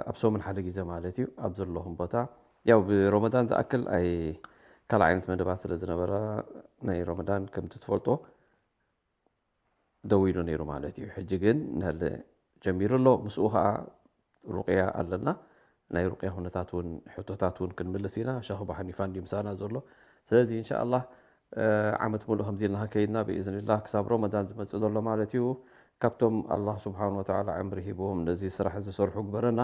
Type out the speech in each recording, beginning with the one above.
ኣብ ሰሙን ሓደ ግዜ ማለት እዩ ኣብ ዘለኹም ቦታ። ያው ብሮመዳን ዝኣክል ኣይ ካልእ ዓይነት መደባት ስለ ዝነበረ ናይ ሮመዳን ከምቲ ትፈልጦ ደው ኢሉ ነይሩ ማለት እዩ። ሕጂ ግን ነለ ጀሚሩ ኣሎ። ምስኡ ከዓ ሩቅያ ኣለና። ናይ ሩቅያ ኩነታት እውን ሕቶታት እውን ክንምልስ ኢና። ሸኽ ኣቡ ሓኒፋ እንዲ ምሳና ዘሎ። ስለዚ እንሻኣላህ ዓመት ሙሉእ ከምዚ ኢልና ከይድና ብኢዝንላህ ክሳብ ሮመዳን ዝመፅእ ዘሎ ማለት እዩ። ካብቶም ኣላህ ስብሓን ወተዓላ ዕምሪ ሂብዎም ነዚ ስራሕ ዝሰርሑ ግበረና።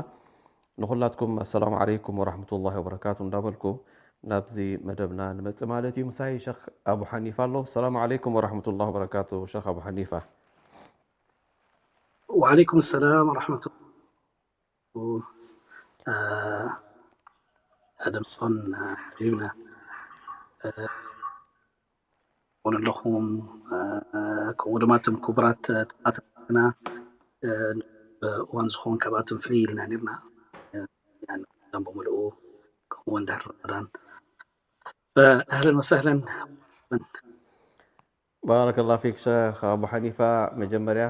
ንኹላትኩም ኣሰላሙ ዓለይኩም ወራሕመቱላሂ ወበረካቱ እንዳበልኩ ናብዚ መደብና ንመጽእ ማለት እዩ። ምሳይ ሸኽ ኣቡ ሓኒፋ ኣሎ። ሰላሙ ዓለይኩም ወራሕመቱላሂ ወበረካቱ ሸኽ ኣቡ ሓኒፋ። ወዓለይኩም ሰላም ወራሕመቱ ኣደምሶን ሓቢብና ኮን ኣለኹም። ከምኡ ድማ እቶም ክቡራት ተኸታተልትና እዋን ዝኸውን ካብኣቶም ፍልይ ኢልና ነርና ዛም ብምልኡ ከምኡውን ድሕሪ ረመዳን ኣህለን ወሰህለን። ባረከላ ፊክ ሸኽ ኣቡ ሓኒፋ። መጀመርያ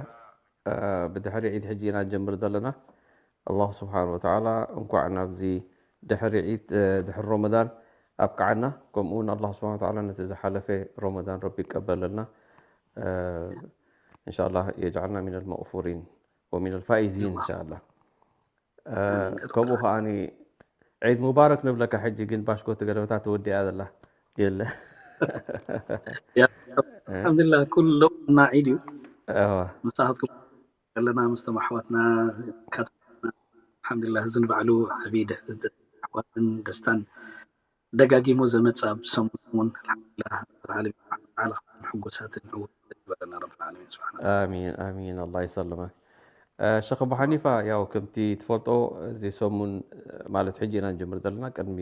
ብድሕሪ ዒድ ሕጂ ኢና ንጀምር ዘለና። ኣላህ ስብሓን ወተዓላ እንኳዕ ናብዚ ድሕሪ ዒድ ድሕሪ ሮመዳን ኣብቅዓና። ከምኡ እውን ኣላህ ስብሓን ወተዓላ ነቲ ዝሓለፈ ሮመዳን ረቢ ይቀበለልና። እንሻላ የጅዓልና ሚነል መቕፉሪን ወሚነል ፋኢዚን እንሻላ። ከምኡ ከዓኒ ዒድ ሙባረክ ንብለካ። ሕጂ ግን ባሽኮቲ ገለመታ ተወዲኣ ዘላ የለ። ኣልሓምዱሊላህ ኩሉ እና ዒድ እዩ። ምሳኻትኩም ከለና ምስቶም ኣሕዋትና ኣልሓምዱሊላህ እዝን ባዕሉ ዓብዪ ኣሕዋትን ደስታን ደጋጊሙ ዘመጽእ ኣብ ሰሙን ሰሙን ኣልሓምዱሊላህ ረብል ዓለሚን በዓል ኸዓ ሕጉሳትን ዕዉታትን ይግበረና ረብል ዓለሚን ስብሓን። ኣሚን ኣሚን ኣላህ ይሰልመክ። ሸኽ ኣቡ ሓኒፋ ያው ከምቲ ትፈልጦ እዚ ሰሙን ማለት ሕጂ ኢና ንጀምር ዘለና ቅድሚ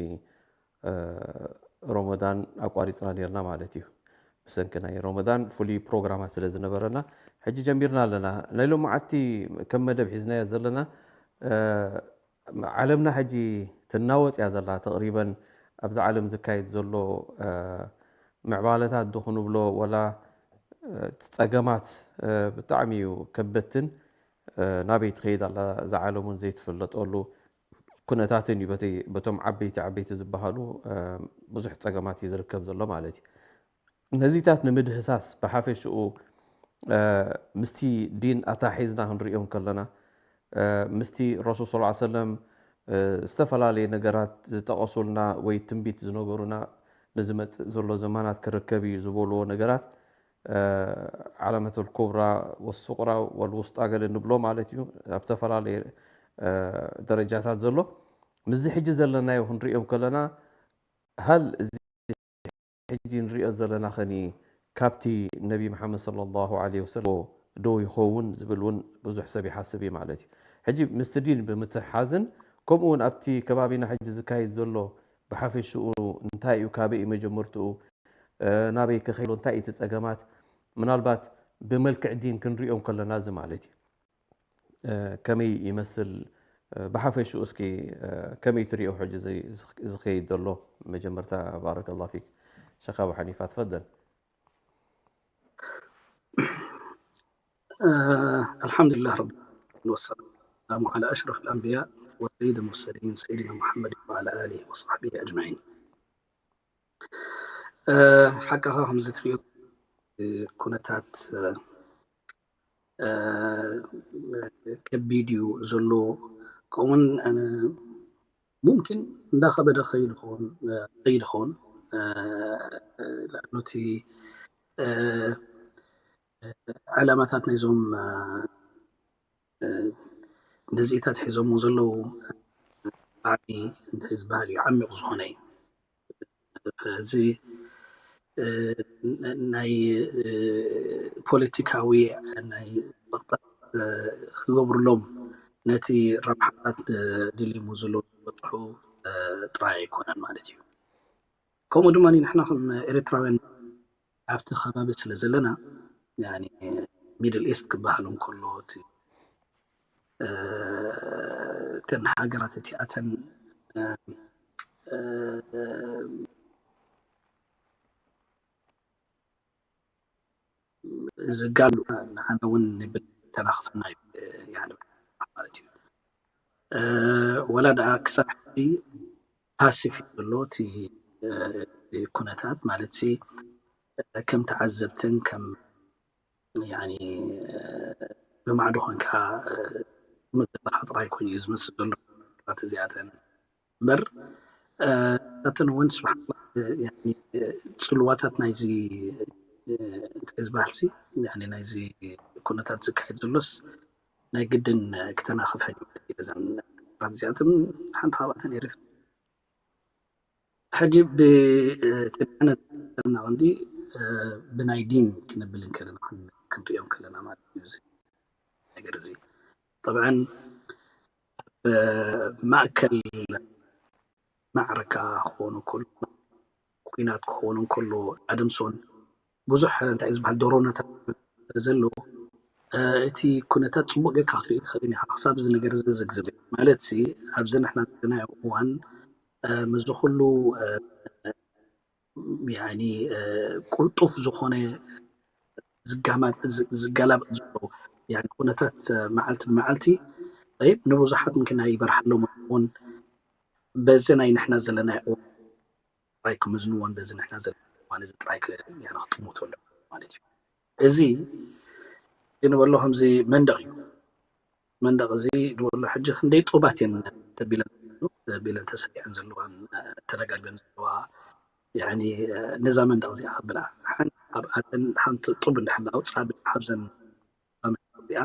ሮመዳን ኣቋሪፅና ነርና ማለት እዩ። ብሰንኪ ናይ ሮመዳን ፍሉይ ፕሮግራማት ስለ ዝነበረና ሕጂ ጀሚርና ኣለና። ናይ ሎማዓቲ ከም መደብ ሒዝናዮ ዘለና ዓለምና ሕጂ ትናወጽ እያ ዘላ። ተቕሪበን ኣብዚ ዓለም ዝካየድ ዘሎ ምዕባለታት ዶ ክንብሎ ወላ ጸገማት ብጣዕሚ እዩ ከበድትን ናበይ ትኸይድ ኣላ እዛ ዓለም እውን ዘይትፍለጠሉ ኩነታትን እዩ። በቶም ዓበይቲ ዓበይቲ ዝበሃሉ ብዙሕ ጸገማት እዩ ዝርከብ ዘሎ ማለት እዩ። ነዚታት ንምድህሳስ ብሓፈሽኡ ምስቲ ዲን ኣታሒዝና ክንሪኦም ከለና ምስቲ ረሱል ስ ሰለም ዝተፈላለየ ነገራት ዝጠቐሱልና ወይ ትንቢት ዝነገሩና ንዝመፅእ ዘሎ ዘማናት ክርከብ እዩ ዝበልዎ ነገራት ዓለመት ልኩብራ ወሱቅራ ወልውስጣ ገለ ንብሎ ማለት እዩ። ኣብ ዝተፈላለየ ደረጃታት ዘሎ ምስዚ ሕጂ ዘለናዮ ክንሪኦም ከለና ሃል እዚ ሕጂ ንሪኦ ዘለና ኸኒ ካብቲ ነቢ መሓመድ ሰለላሁ ዐለይሂ ወሰለም ዶ ይኸውን ዝብል እውን ብዙሕ ሰብ ይሓስብ እዩ ማለት እዩ። ሕጂ ምስቲ ዲን ብምትሕሓዝን ከምኡ እውን ኣብቲ ከባቢና ሕጂ ዝካየድ ዘሎ ብሓፈሽኡ እንታይ እዩ፣ ካበይ እዩ መጀመርትኡ፣ ናበይ ክኸይሎ፣ እንታይ እዩ እቲ ጸገማት፣ ምናልባት ብመልክዕ ዲን ክንሪኦም ከለና እዚ ማለት እዩ። ከመይ ይመስል ብሓፈሽኡ እስኪ ከመይ ትሪኦ ሕጂ ዝኸይድ ዘሎ? መጀመርታ ባረከላ ፊክ ሸኽ ኣቡ ሓኒፋ ትፈደል። ኣልሓምዱሊላህ ረቢ ወሰላሙ ዓላ ኣሽረፍ ኣልኣንብያ ወሰይድ ሙርሰሊን ሰይድና ሙሓመድ ወዓላ ኣሊሂ ወሰሕቢሂ ኣጅማዒን። ሓቃኻ ከምዚ ትሪኦ ኩነታት ከቢድ እዩ ዘሎ። ከምኡውን ሙምኪን እንዳኸበደ ኸይድ ኸውን ኸይድ ኸውን ለኣኑ እቲ ዕላማታት ናይዞም ነዚኢታት ሒዞሞ ዘለዉ ብጣዕሚ እንታይ ዝበሃል እዩ ዓሚቕ ዝኾነ እዩ። እዚ ናይ ፖለቲካዊ ናይ ጸቕጣት ክገብርሎም ነቲ ረብሓታት ድልይሞ ዘለዉ ዝበፅሑ ጥራይ ኣይኮነን ማለት እዩ። ከምኡ ድማ ንሕና ከም ኤርትራውያን ኣብቲ ከባቢ ስለ ዘለና ሚድል ኢስት ክበሃል እንከሎ እቲ እተን ሃገራት እቲኣተን ዝጋሉ ንዓና እውን ንብል ተናኽፈና ማለት እዩ። ወላ ደኣ ክሳብ ሕጂ ፓሲቭ ዘሎ እቲ ኩነታት ማለት ሲ ከም ተዓዘብትን ከም ብማዕዶ ኮንካ ዘለካ ጥራይ ኮይኑ እዩ ዝመስል ዘሎ እዚኣተን እምበር እተን እውን ስብሓን ጽልዋታት ናይዚ እንታይ ዝበሃል ሲ ናይዚ ኩነታት ዝካየድ ዘሎስ ናይ ግድን ክተናኽፈን እዘን እዚኣቶም ሓንቲ ካብኣተን ኤርትራ ሕጂ ብትንዕነት ሰምና ቅንዲ ብናይ ዲን ክንብል እንከለና ክንሪኦም ከለና ማለት እዩ ነገር እዚ ጠብዐን ኣብ ማእከል ማዕረካ ክኾኑ ከሎ ኩናት ክኾኑ ከሎ ኣደምሶን ብዙሕ እንታይ ዝበሃል ዶሮናታት ዘሎ እቲ ኩነታት ፅቡቅ ጌርካ ክትርኢ ትኽእል ኢኻ ክሳብ እዚ ነገር ዝዝግዝብ ማለት ሲ ኣብዚ ንሕና ዘለናዮ እዋን ምዚ ኩሉ ያኒ ቁልጡፍ ዝኾነ ዝጋላበጥ ዘሎ ኩነታት መዓልቲ ብመዓልቲ ንብዙሓት ምክና ይበርሃሎም እውን በዚ ናይ ንሕና ዘለናዮ ጥራይ ክምዝንዎን በዚ ንሕና ዘለና እዋን እዚ ጥራይ ክጥምቶ ኣለዎ ማለት እዩ። እዚ እዚ ንበሎ ከምዚ መንደቕ እዩ። መንደቕ እዚ ንበሎ ሕጂ ክንደይ ጡባት እየን ተቢለን ተቢለን ተሰሪዐን ዘለዋን ተረጋጊበን ዘለዋ ያኒ ነዛ መንደቕ እዚኣ ከብላ ሓንቲ ካብኣተን ሓንቲ ጡብ እንድሕር ኣውፅኣ ብሓብዘን እዚኣ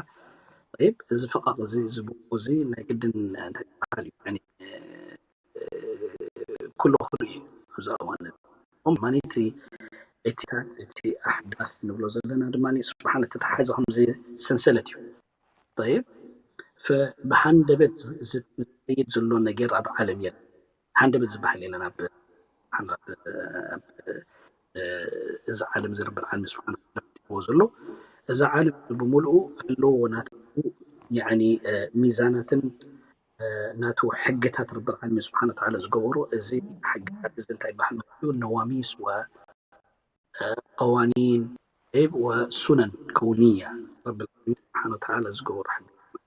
እዚ ፈቓቕ እዚ እዚ ብቁ እዚ ናይ ግድን እንታይ ይበሃል እዩ ኩሉ ክሉ እዩ ኣብዚ እዋን እዚ ማኒ እቲ እቲ ኣሕዳት ንብሎ ዘለና ድማ ስብሓን ተተሓዘ ከምዚ ሰንሰለት እዩ ይብ ብሃንደበት ዝይድ ዘሎ ነገር ኣብ ዓለም የለን ሃንደበት ዝበሃል የለን ኣብ እዚ ዓለም ዝርብል ዓለም ስብሓን ዎ ዘሎ እዚ ዓለም ብምልኡ ኣለዎ ናተ ሚዛናትን ናቱ ሕግታት ረብል ዓለሚን ስብሓን ወተዓላ ዝገበሮ እዚ ሕግታት እዚ እንታይ ይበሃል ማለት እዩ ነዋሚስ ወ ቀዋኒን ወሱነን ከውንያ ረብል ዓለሚን ስብሓን ወተዓላ ዝገበሮ ሕግታት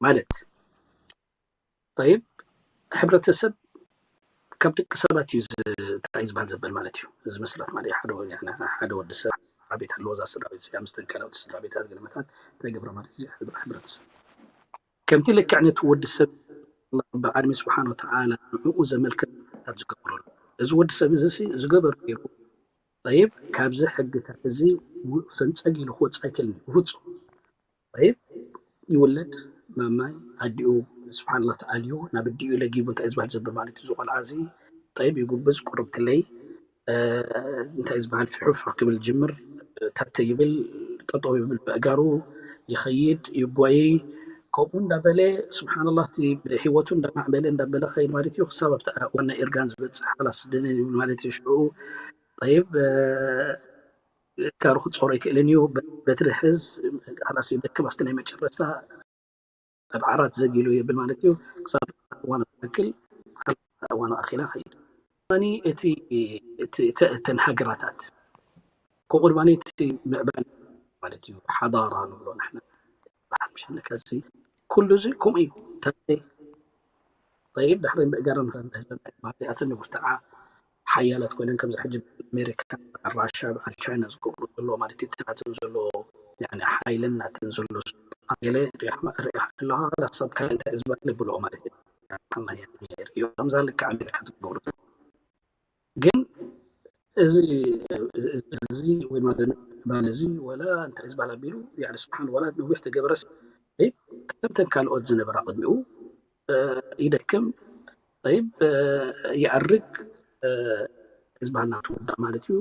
ማለት ይብ ሕብረተሰብ ካብ ደቂ ሰባት እዩ እንታይ ዝበሃል ዘበል ማለት እዩ እዚ መስላት ማለት ሓደ ወዲ ሰብ ስድራ ቤት ኣለዎ እዛ ስድራ ቤት እዚኣ ምስተን ካልኦት ስድራ ቤታት ገለመታት እንታይ ገብረ ማለት እዚ ሕብረተሰብ ከምቲ ልክዕ ነቲ ወዲ ሰብ ዓለሚ ስብሓን ወተዓላ ንዕኡ ዘመልከት ዝገብረሉ እዚ ወዲ ሰብ እዚ ዝገበር ገይሩ ይብ ካብዚ ሕግታት እዚ ፈንፀግ ኢሉ ክወፅእ ኣይክእልን ብፍፁም ይብ ይውለድ ማማይ ኣዲኡ ስብሓንላ ተኣልዩ ናብ ኣዲኡ ለጊቡ እንታይ ዝበሃል ዘብል ማለት እዩ ዝቆልዓ እዚ ጠይብ ይጉብዝ ቁርብትለይ እንታይ ዝበሃል ፍሑፍ ክብል ጅምር ታተ ይብል ጠጠው ይብል ብእጋሩ ይኸይድ ይጓይ ከምኡ እንዳበለ ስብሓንላ እቲ ህይወቱ እንዳማዕበለ እንዳበለ ኸይድ ማለት እዩ ክሳብ ኣብቲ ዋና ኤርጋን ዝበፅሕ ሓላስ ድንን ይብል ማለት እዩ ሽዑ ጠይብ ካሩ ክፀሮ ይክእልን እዩ በትሪ ሕዝ ሓላስ ይደክም ኣብቲ ናይ መጨረስታ ኣብ ዓራት ዘጊሉ የብል ማለት እዩ ክሳብ እዋን ትክክል እዋን ኣኪላ ከይድ እቲ እተን ሃገራታት ከምኡ ድማ እቲ ምዕባል ማለት እዩ ሓዳራ ንብሎ ንሕና በሓል ምሸነካ እዚ ኩሉ እዚ ከምኡ እዩ ታተይ ጠይብ ዳሕሪ ምእጋር ንክእል እተን ንብርትዓ ሓያላት ኮይነን ከምዚ ሕጂ ኣሜሪካ በዓል ራሻ በዓል ቻይና ዝገብሩ ዘለዎ ማለት እዩ ናተን ዘሎ ሓይልን ናተን ዘሎ ስልጣን ገለ ሪኢኻ ኣለኻ ላሳብ ካልእ እንታይ ዝበሃል ይብልኦ ማለት እዩ ከምዛ ልክዕ ኣሜሪካ ትገብሩ ግን እዚ እዚ ወይ ድማ ባል እዚ ወላ እንታይ ዝበሃል ኣቢሉ ስብሓን ወላ ነዊሕ ተገበረስ ከምተን ካልኦት ዝነበራ ቅድሚኡ ይደክም ይኣርግ ዝበሃል ናትወዳእ ማለት እዩ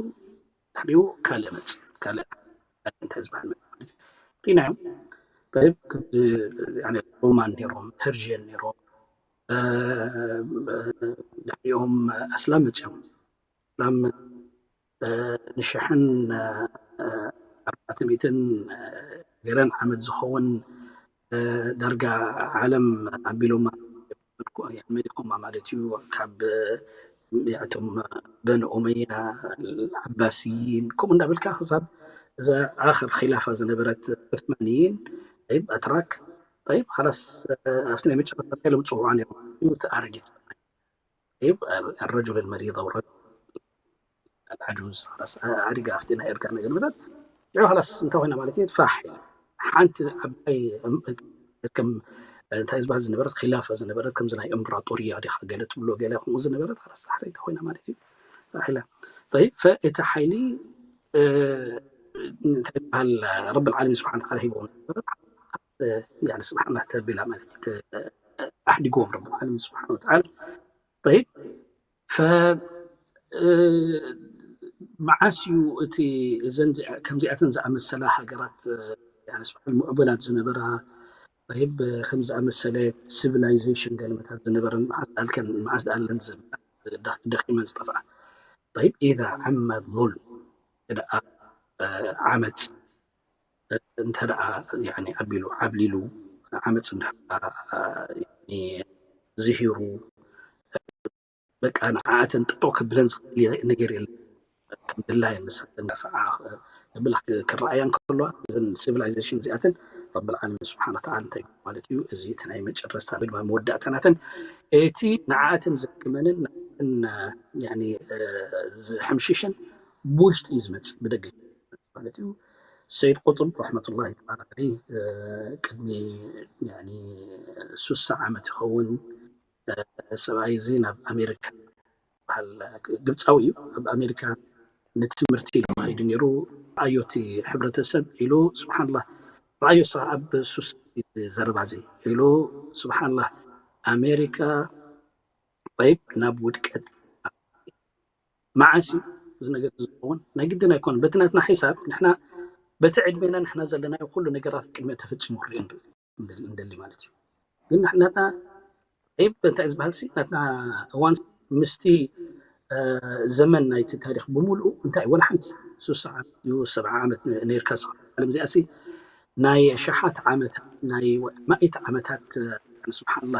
ድሕሪኡ ካልእ መፅ ካልእ እንታይ ዝበሃል መፅ ሪናዮም ሮማን ነይሮም ፐርዥን ነይሮም ድሕሪኦም ኣስላም መፅኦም ኣስላም ንሽሕን ኣርባዕተ ሚእትን ገለን ዓመት ዝኸውን ዳርጋ ዓለም ኣቢሎማ መሊኮማ ማለት እዩ ካብ እቶም በን ኦመያ ዓባስይን ከምኡ እንዳበልካ ክሳብ እዛ ኣክር ኪላፋ ዝነበረት ዑስማንይን ይብ ኣትራክ طيب خلاص፣ ኣብቲ ናይ መጨረሻ እንታይ ኢሎም ጽውዑ ነይሮም? እዩ እቲ ኣረጊት። طيب الرجل المريض او الرجل العجوز خلاص ኣዲጋ ኣብቲ ናይ እርጋን ነገር ምታት ሽዑ خلاص እንታይ ኮይና ማለት እዩ ፋሕ ኢላ። ሓንቲ ዓባይ ከም እንታይ ዝበሃል ዝነበረት ኪላፈ ዝነበረት ከምዚ ናይ እምብራጦርያ ዲኻ ገለ ትብሎ ገለ ከምኡ ዝነበረት خلاص ዳሕረይ እንታይ ኮይና ማለት እዩ ፋሕ ኢላ። طيب ፈእቲ ሓይሊ እንታይ ዝበሃል ረብ ዓለሚን ስብሓን ተዓላ ሂቦም ነበረ። ስብሓና ተቢላ ማለት ኣሕዲጎም ረብ ዓለሚን ስብሓን ወተዓላ። طيب ፈ መዓስ እዩ እቲ እዘን ከምዚኣተን ዝኣመሰላ ሃገራት ስብሓን ምዕበላት ዝነበራ طيب ከም ዝኣመሰለ ሲቪላይዜሽን ገለመታት ዝነበረን መዓስ ዳኣልከን መዓስ ዳኣለን ደኺመን ዝጠፍኣ طيب إذا عم الظلم ደኣ ዓመፅ እንተ ደኣ ኣቢሉ ዓብሊሉ ዓመፅ እንድሕር ዝሂሩ በቃ ንዓኣተን ጥጦ ከብለን ዝኽእል ነገር የለን። ከም ድላየን ንሳተን ዳፍዓ ከብላ ክረኣያ እንከለዋ እዘን ሲቪላይዜሽን እዚኣተን ረብል ዓለሚን ስብሓን ወተዓላ እንታይ ማለት እዩ እዚ እቲ ናይ መጨረስታ ወይ ድማ መወዳእታ ናተን እቲ ንዓኣተን ዘክመንን ናተን ዝሕምሽሽን ብውሽጢ እዩ ዝመፅእ ብደገ ማለት እዩ። ሰይድ ቁጥብ ረሕመቱላሂ ተዓላ ዓለይህ ቅድሚ ሱሳ ዓመት ይኸውን ሰብኣይ እዚ ናብ ኣሜሪካ በሃል ግብፃዊ እዩ ኣብ ኣሜሪካ ንትምህርቲ ኢሉ ከይዱ ነይሩ። ኣዮቲ ሕብረተሰብ ኢሉ ስብሓንላ ርኣዮ ስ ኣብ ሱሳ ዘረባ እዚ ኢሉ ስብሓንላ ኣሜሪካ ይብ ናብ ውድቀት መዓስ እዩ እዚ ነገር ዝኸውን ናይ ግድን ኣይኮነ በቲ ናትና ሒሳብ ንሕና በቲ ዕድሜና ንሕና ዘለናዮ ኩሉ ነገራት ቅድሚ ተፈፂሙ ክርኢ እንደሊ ማለት እዩ ግን ናትና ዒብ እንታይ ዝበሃል ናትና እዋን ምስቲ ዘመን ናይቲ ታሪክ ብምሉኡ እንታይ ወላ ሓንቲ ሱሳ ዓመት እዩ ሰብዓ ዓመት ነርካ ዓለም እዚኣ ናይ ሸሓት ዓመታት ናይ ማእት ዓመታት ስብሓንላ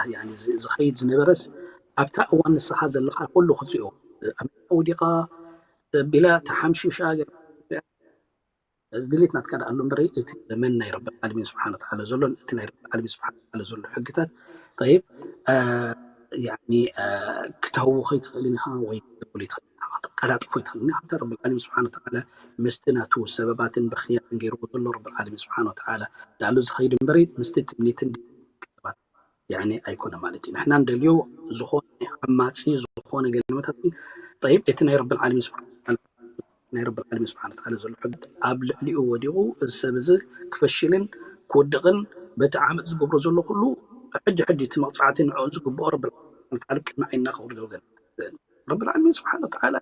ዝኸይድ ዝነበረስ ኣብታ እዋን ንስኻ ዘለካ ኩሉ ክትሪኦ ኣሜሪካ ወዲቃ ዘቢላ ተሓምሺሻ እዚ ድሌት ናትካ ደኣ ኣሎ እምበረ እቲ ዘመን ናይ ረብ ዓለሚን ስብሓን ወተዓላ ዘሎን እቲ ናይ ረብ ዓለሚን ስብሓን ወተዓላ ዘሎ ሕግታት ይብ ክትህው ከይትኽእል ኢኻ ወይ ክትብል ይትኽእል ኢኻ ክትቀላጥፎ ይትኽእል ኢኻ ረብ ዓለሚን ስብሓን ወተዓላ ምስቲ ናቱ ሰበባትን በኽንያትን ገይርዎ ዘሎ ረብ ዓለሚን ስብሓን ወተዓላ ዳሉ ዝኸይድ እምበረ ምስቲ ትምኒትን ኣይኮነ ማለት እዩ ንሕና እንደልዮ ዝኾነ ዓማፂ ዝኾነ ገለመታት ይብ እቲ ናይ ረብ ዓለሚን ስብሓን ናይ ረብ ዓለሚን ስብሓን ተዓላ ዘሎ ሕግት ኣብ ልዕሊኡ ወዲቑ እዚ ሰብ እዚ ክፈሽልን ክውድቕን በቲ ዓመፅ ዝገብሮ ዘሎ ኩሉ ሕጂ ሕጂ እቲ መቕፃዕቲ ንዕኡ ዝግብኦ ረብ ዓለሚን ቅድሚ ዓይንና ከውርዶ ገለ ረብ ዓለሚን ስብሓን ተዓላ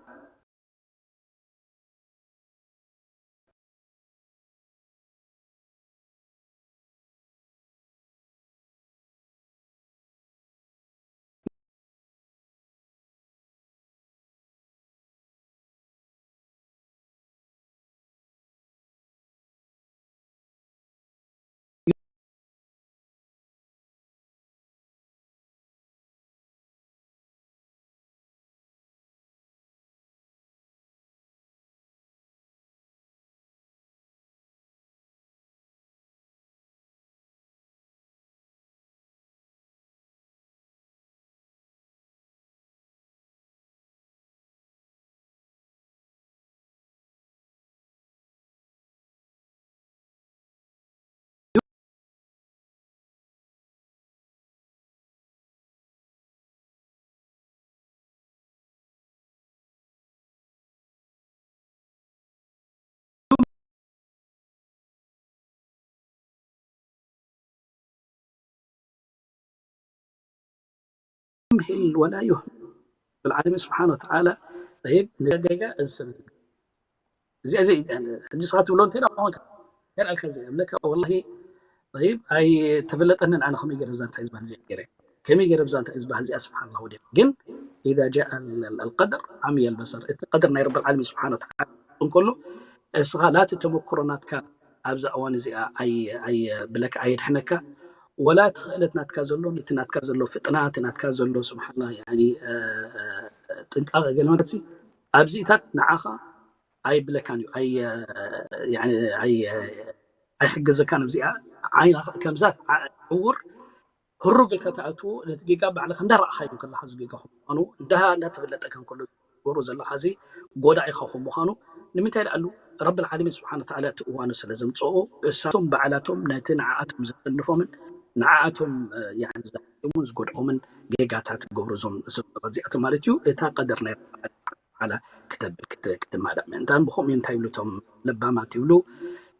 يمهل ولا يهمل ብልዓለሚ ስብሓን ወተዓላ ይብ ንገጋ እዚ ሰብ እዚኣ ዘይ ሕጂ ስኻ ትብሎ እንተ ዳ ኾንካ ገር ኣልካ ዘይ ብለካ ወላ ይብ ኣይተፈለጠንን ኣነ ከመይ ገረ ብዛ እንታይ ዝበሃል እዚኣ ገረ ከመይ ገረ ብዛ እንታይ ዝበሃል እዚኣ ስብሓን ላ ወዲያ ግን إذا جاء القدر عمي البصر እቲ ቀደር ናይ ረብ ዓለሚን ስብሓን ወተዓላ እንከሎ እስኻ ላቲ ተመክሮ ናትካ ኣብዛ እዋን እዚኣ ኣይብለካ ኣየድሕነካ ወላ እቲ ክእለት ናትካ ዘሎ እቲ ናትካ ዘሎ ፍጥና እቲ ናትካ ዘሎ ስብሓና ጥንቃቐ ገለመት ኣብዚታት ንዓኻ ኣይብለካን እዩ ኣይሕግዘካን ኣብዚኣ ዓይና ከምዛ ዕውር ህሩግ ኢልካ ትኣትዎ፣ ነቲ ጌጋ ባዕልኻ እንዳረኣኻዮ ከለኻ እዚ ጌጋ ከም ምዃኑ፣ እንዳ-፣ እንዳተፈለጠካ እንከሎ ትገብሮ ዘለኻ እዚ ጎዳኢኻ ከም ምዃኑ፣ ንምንታይ ደኣሉ ረብል ዓለሚን ስብሓነ ወተዓላ እቲ እዋኑ ስለ ዘምጽኦ፣ እሳቶም ባዕላቶም ነቲ ንዓኣቶም ዘሰንፎምን ንዓኣቶም፣ እ፣ ያኒ ዘሕክሙን ዝጎድኦምን ጌጋታት ክገብሩ እዞም፣ እዞም ሰባት እዚኣቶም ማለት እዩ። እታ ቀደር ናይ ረብል ዓለሚን ስብሓነ ወተዓላ ክተብል ክት-፣ ክትማላእ ምእንታን ብኸምኡ እንታይ ይብሉ እቶም ለባማት ይብሉ፣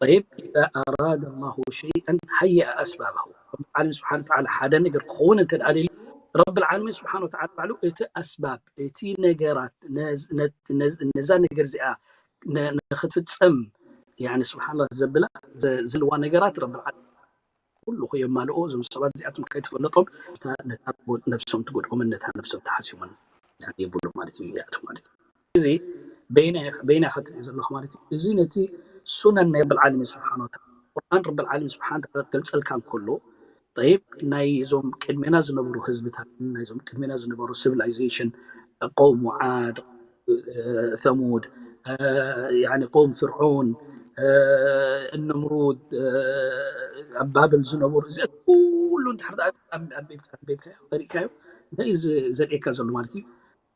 طيب إذا أراد الله شيئا هيأ أسبابه። ረብል ዓለሚን ስብሓነ ወተዓላ ሓደ ነገር ክኸውን እንተ ደኣ ደልዩ፣ ረብል ዓለሚን ስብሓነ ወተዓላ ባዕሉ እቲ ኣስባብ፣ እቲ ነገራት ነዝ-፣ ነ-፣ ነዝ-፣ ነዛ ነገር እዚኣ ነ-፣ ንኽትፍጸም፣ ያኒ ስብሓንላህ ዘብላ፣ ዘ-፣ ዘልዋ ነገራት ረብል ዓለሚን ኩሉ ከየማልኦ፣ እዞም ሰባት እዚኣቶም ከይተፈለጦም፣ እታ ነታ ጎ-፣ ነፍሶም ትጎድኦምን ነታ ነፍሶም ትሓስዮምን የብሉ ማለት እዩ፣ ይኣቱ ማለት እዩ። እዚ በይና፣ በይና ኢኻ ትሪኦ ዘለኻ ማለት እዩ። እዚ ነቲ ሱነን ናይ ረብል ዓለሚን ስብሓን ወተዓላ፣ ቁርኣን ረብል ዓለሚን ስብሓን ወተዓላ ክገልጸልካ እንከሎ፣ ጠይብ፣ ናይ እዞም ቅድሜና ዝነበሩ ህዝብታት፣ ናይ እዞም ቅድሜና ዝነበሩ ሲቪላይዜሽን፣ ቀውሙ ዓድ፣ እ፣ ሰሙድ፣ እ፣ ያኒ ቀውም ፍርዖን፣ እ፣ እነምሩድ፣ እ፣ ኣብ ባብል ዝነበሩ፣ እዚኣት ኩሉ እንድሕር ደኣ ኣንቢብካ፣ ኣንቢብካዮ፣ ፈሊጥካዮ፣ እንታይ እዩ ዝ-፣ ዘርእየካ ዘሎ ማለት እዩ?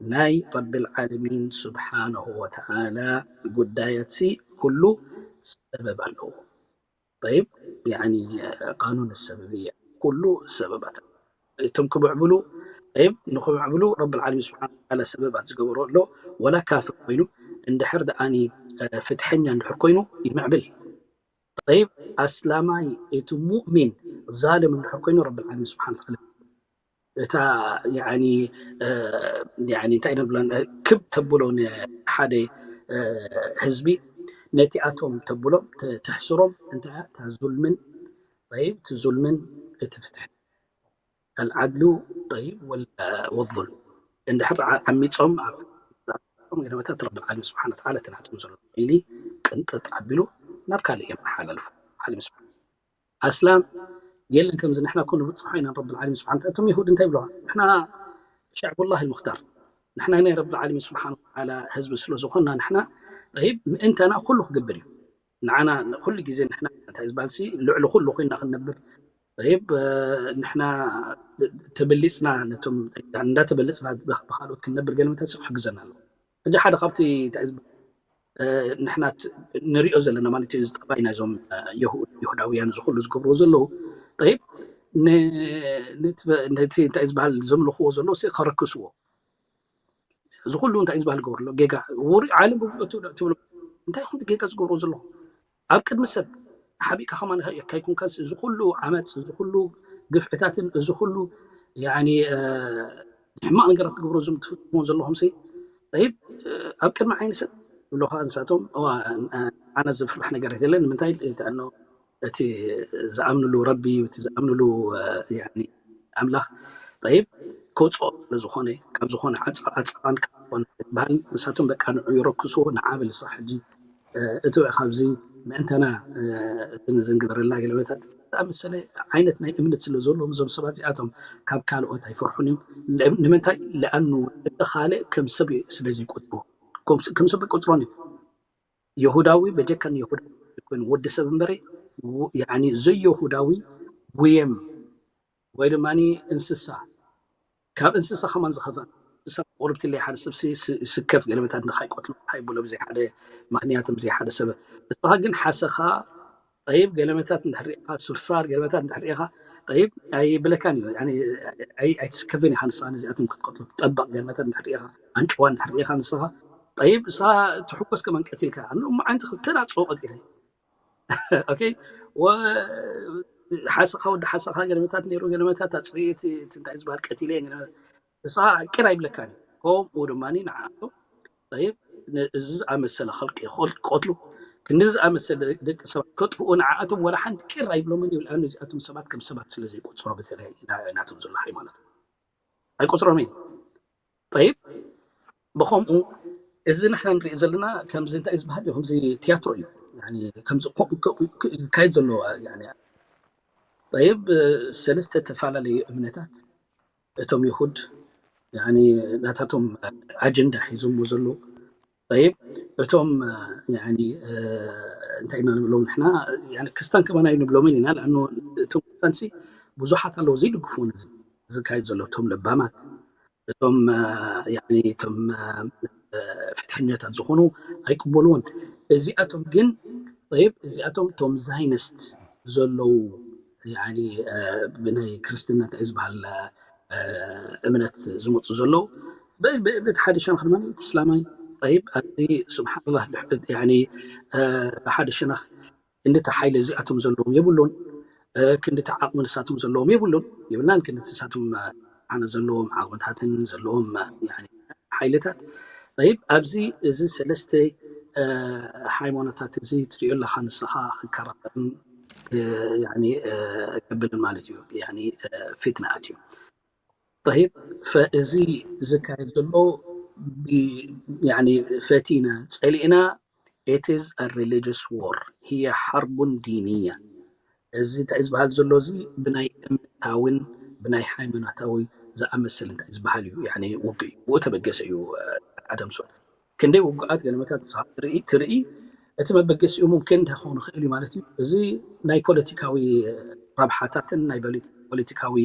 ናይ ረብል ዓለሚን ስብሓነሁ ወተዓላ ጉዳያትሲ ኩሉ ሰበብ ኣለዎ። ጠይብ፣ ያኒ ቃኑን ሰበብያ፣ ኩሉ ሰበባት እቶም ክምዕብሉ፣ ጠይብ፣ ንኽምዕብሉ ረብል ዓለሚን ስብሓነ ወተዓላ ሰበባት ዝገበሮ ኣሎ። ወላ ካፍር ኮይኑ እንድሕር ደኣኒ፣ እ፣ ፍትሐኛ እንድሕር ኮይኑ ይምዕብል። ጠይብ፣ ኣስላማይ እቲ ሙእሚን ዛልም እንድሕር ኮይኑ ረብል ዓለሚን ስብሓነ ወተዓላ እታ ያኒ፣ እ፣ ያኒ እንታይ ኢና ንብላ፣ ክብ ተብሎ ንሓደ፣ እ፣ ህዝቢ ነቲኣቶም ተብሎም ተ-፣ ተሕስሮም እንታይ እያ? እታ ዙልምን፣ ጠይብ፣ እቲ ዙልምን እቲ ፍትሕን። ኣልዓድሉ፣ ጠይብ፣ ወል-፣ ወዙልም። እንድሕር ዓ-፣ ዓሚጾም ኣብ ገለመታት ረብል ዓለሚን ስብሓነ ወተዓላ እቲ ናቶም ዘሎ ኢሊ ቅንጥጥ ኣቢሉ ናብ ካልእ እዮም ኣሓላልፉ። ዓለሚን ስብሓነ ኣስላም የለን ከምዚ ንሕና እኮ ንብጽሖ ኢና ረብል ዓለሚን ስብሓን ወተዓላ። እቶም የሁድ እንታይ ይብልዋ? ንሕና ሸዕቡላህ ልሙኽታር፣ ንሕና ናይ ረብል ዓለሚን ስብሓን ወተዓላ ህዝቢ ስለ ዝኾንና ንሕና፣ ጠይብ፣ ምእንታና ኩሉ ክግብር እዩ። ንዓና ኩሉ ግዜ ንሕና እንታይ ዝበሃል ሲ ልዕሊ ኩሉ ኮይና ክንነብር፣ ጠይብ፣ እ፣ ንሕና ተበሊጽና ነቶም እንዳተበለጽና ብኻልኦት ክንነብር ገለ መታን ሲ ክሕግዘና ኣለዎ። ሕጂ ሓደ ካብቲ እንታይ ዝበሃል፣ እ፣ ንሕና ት-፣ ንሪኦ ዘለና ማለት እዩ፣ እዚ ጠባይ ናይዞም፣ እ፣ የሁ-፣ ይሁዳውያን እዚ ኩሉ ዝገብርዎ ዘለዉ፣ ጠይብ፣ ን-፣ ንት-፣ ነቲ እንታይ ዝበሃል ዘምልኽዎ ዘለዉ ሲ ከረክስዎ። እዚ ኩሉ እንታይ ዝበሃል ዝገብሩ ኣሎ? ጌጋ። ውሩይ ዓለም ብብሎ ትብሎ፣ ትብሎ፣ እንታይ ኢኹም እቲ ጌጋ ዝገብርዎ ዘለኹም? ኣብ ቅድሚ ሰብ ተሓቢእካ ከማን ከይኮንካስ፣ እዚ ኩሉ ዓመፅ፣ እዚ ኩሉ ግፍዕታትን፣ እዚ ኩሉ፣ ያኒ፣ እ፣ ሕማቕ ነገራት ትገብሩ፣ እዞም ትፍፅሙ ዘለኹም ሲ፣ ጠይብ፣ እ፣ ኣብ ቅድሚ ዓይኒ ሰብ ይብሉኻ ንሳቶም፣ እዋ፣ እ፣ ኣነ ዝፍራሕ ነገራት የለን። ንምንታይ? እቲ ዝኣምንሉ ረቢ፣ እቲ ዝኣምንሉ፣ እ፣ ያኒ ኣምላኽ፣ ጠይብ፣ ከውፅኦ ስለ ዝኾነ፣ ካብ ዝኾነ ዓፃ-፣ ዓፃባን ካብ ዝኾነ ዝበሃል፣ ንሳቶም በቃ ንዑ ይረክስዎ፣ ንዓ በል ንስኻ ሕጂ፣ እ፣ እትው ኢኻ ኣብዚ ምእንታና፣ እ፣ እቲ ንዝንግበረልና ገለመታት ዝኣመሰለ ዓይነት ናይ እምነት ስለ ዘለዎም፣ እዞም ሰባት እዚኣቶም ካብ ካልኦት ኣይፈርሑን እዮም። ለ-፣ ንምንታይ? ለኣኑ እቲ ካልእ ከም ሰብ ስለ ዘይቆፅርዎ፣ ከም ስ-፣ ከም ሰብ ኣይቆፅሮን እዮም። የሁዳዊ በጀካ ንየሁዳዊ ኮይኑ ወዲ ሰብ እምበረ፣ ው-፣ ያኒ ዘይየሁዳዊ ውየም ወይ ድማ እንስሳ፣ ካብ እንስሳ ከማን ዝኸፍአ፣ እንስሳ ቁርብቲ ለይ ሓደ ሰብ ሲ-፣ ሲ-፣ ስከፍ ገለመታት ንኻይ ቆትሎ፣ ሃይ ብሎ ብዘይ ሓደ ምኽንያት፣ ብዘይ ሓደ ሰበብ። ንስኻ ግን ሓሰኻ፣ ጠይብ፣ ገለመታት እንድሕር ርኢኻ፣ ሱርሳር ገለመታት እንድሕር ርኢኻ፣ ጠይብ፣ ኣይብለካን እዩ። ያኒ፣ ኣይ-፣ ኣይትስከፍን ኢኻ ንስኻ ነዚኣቶም ክትቀትሎ። ጠባቕ ገለመታት እንድሕር ርኢኻ፣ ኣንጭዋ እንድሕር ርኢኻ ንስኻ፣ ጠይብ፣ ንስኻ ትሕጎስ ከማን ቀቲልካ። እሞ ዓንቲ ክልተ ናጽኦ ቀቲለ። ኦኬ፣ ወ-፣ ሓሰኻ፣ ወዲ ሓሰኻ ገለመታት ነይሩ፣ ገለመታት ኣጽሪኡ፣ እቲ፣ እቲ እንታይ ዝበሃል ቀቲለ፣ ገለመታት። ንስኻ ቅር ኣይብለካን እዩ። ከምኡ ድማ ንዓኣቶም፣ ጠይብ፣ ን-፣ እዚ ዝኣመሰለ ኸልቂ ይኸል-፣ ክቐትሉ፣ ክንዲ ዝኣመሰለ ደቂ ሰባት ከጥፍኡ ንዓኣቶም ወላ ሓንቲ ቅር ኣይብሎምን እዩ። ለኣኑ እዚኣቶም ሰባት ከም ሰባት ስለ ዘይቆጽሮ፣ በተለይ ና-፣ ናቶም ዘሎ ሃይማኖት ኣይቆጽሮም እዩ። ጠይብ፣ ብኸምኡ እዚ ንሕና ንሪኦ ዘለና ከምዚ እንታይ እዩ ዝበሃል እዩ? ከምዚ ቲያትሮ እዩ። ያኒ ከምዚ ኮ-፣ ኮ-፣ ኮ-፣ ክካየድ ዘለዎ፣ ያኒ፣ ጠይብ፣ ሰለስተ ዝተፈላለዩ እምነታት እቶም ይሁድ፣ ያኒ፣ ናታቶም ኣጀንዳ ሒዞምዎ ዘለዉ። ጠይብ፣ እቶም፣ ያኒ፣ እ፣ እንታይ ኢና ንብሎም ንሕና? ያኒ፣ ክስታን ከማን ኣይንብሎምን ኢና። ለኣኑ እቶም ክስታንሲ ብዙሓት ኣለዉ ዘይድግፉን እዚ ዝካየድ ዘሎ። እቶም ለባማት፣ እቶም እቶም ፍትሐኛታት ዝኾኑ ኣይቅበልዎን። እዚኣቶም ግን ይብ እዚኣቶም እቶም ዛይነስት ዘለዉ ብናይ ክርስትና እንታይ ዝበሃል እምነት ዝመፁ ዘለዉ በቲ ሓደ ሸነኽ ድማ እቲ እስላማይ ይብ ኣብዚ ስብሓንላ ሓደ ሸነኽ ክንድቲ ሓይሊ እዚኣቶም ዘለዎም የብሉን፣ ክንድቲ ዓቕሚ ንሳቶም ዘለዎም የብሉን ይብልናን ክንድቲ ንሳቶም ሓነ ዘለዎም ዓቕምታትን ዘለዎም ሓይልታት ይብ ኣብዚ እዚ ሰለስተ ሃይማኖታት እዚ ትሪኦ ኣለካ ንስኻ ክከራከርን ከብልን ማለት እዩ። ፊትና ኣትዩ ይብ እዚ ዝካየድ ዘሎ ፈቲና ፀሊእና it is a religious war هي حرب دينية እዚ እንታይ ዝበሃል ዘሎ እዚ ብናይ እምነታዊን ብናይ ሃይማኖታዊ ዝኣመስል እንታይ ዝበሃል እዩ ውግእ እዩ ብኡ ተበገሰ እዩ ኣደምሶን ክንደይ ውግኣት ገለመታት ትርኢ እቲ መበገሲኡ ሙምክን እንታይ ክኸውን ይኽእል እዩ ማለት እዩ እዚ ናይ ፖለቲካዊ ረብሓታትን ናይ ፖለቲካዊ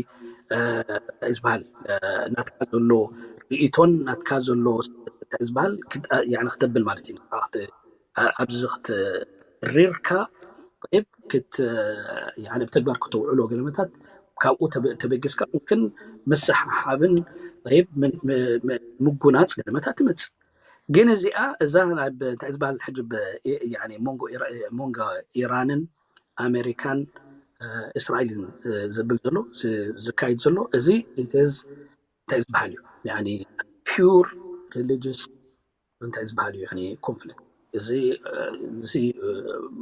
እንታይ ዝበሃል ናትካ ዘሎ ርእቶን ናትካ ዘሎ እንታይ ዝበሃል ክተብል ማለት እዩ ኣብዚ ክትሪርካ ብ ብተግባር ክተውዕሎ ገለመታት ካብኡ ተበጊስካ ምክን ምስሓሓብን ብ ምጉናፅ ገለመታት ትመፅእ ግን እዚኣ እዛ እንታይ ዝበሃል ሕጂ ሞንጎ ኢራንን ኣሜሪካን እስራኤልን ዝብል ዘሎ ዝካይድ ዘሎ እዚ እንታይ ዝበሃል እዩ pure religious እንታይ ዝበሃል እዩ conflict እዚ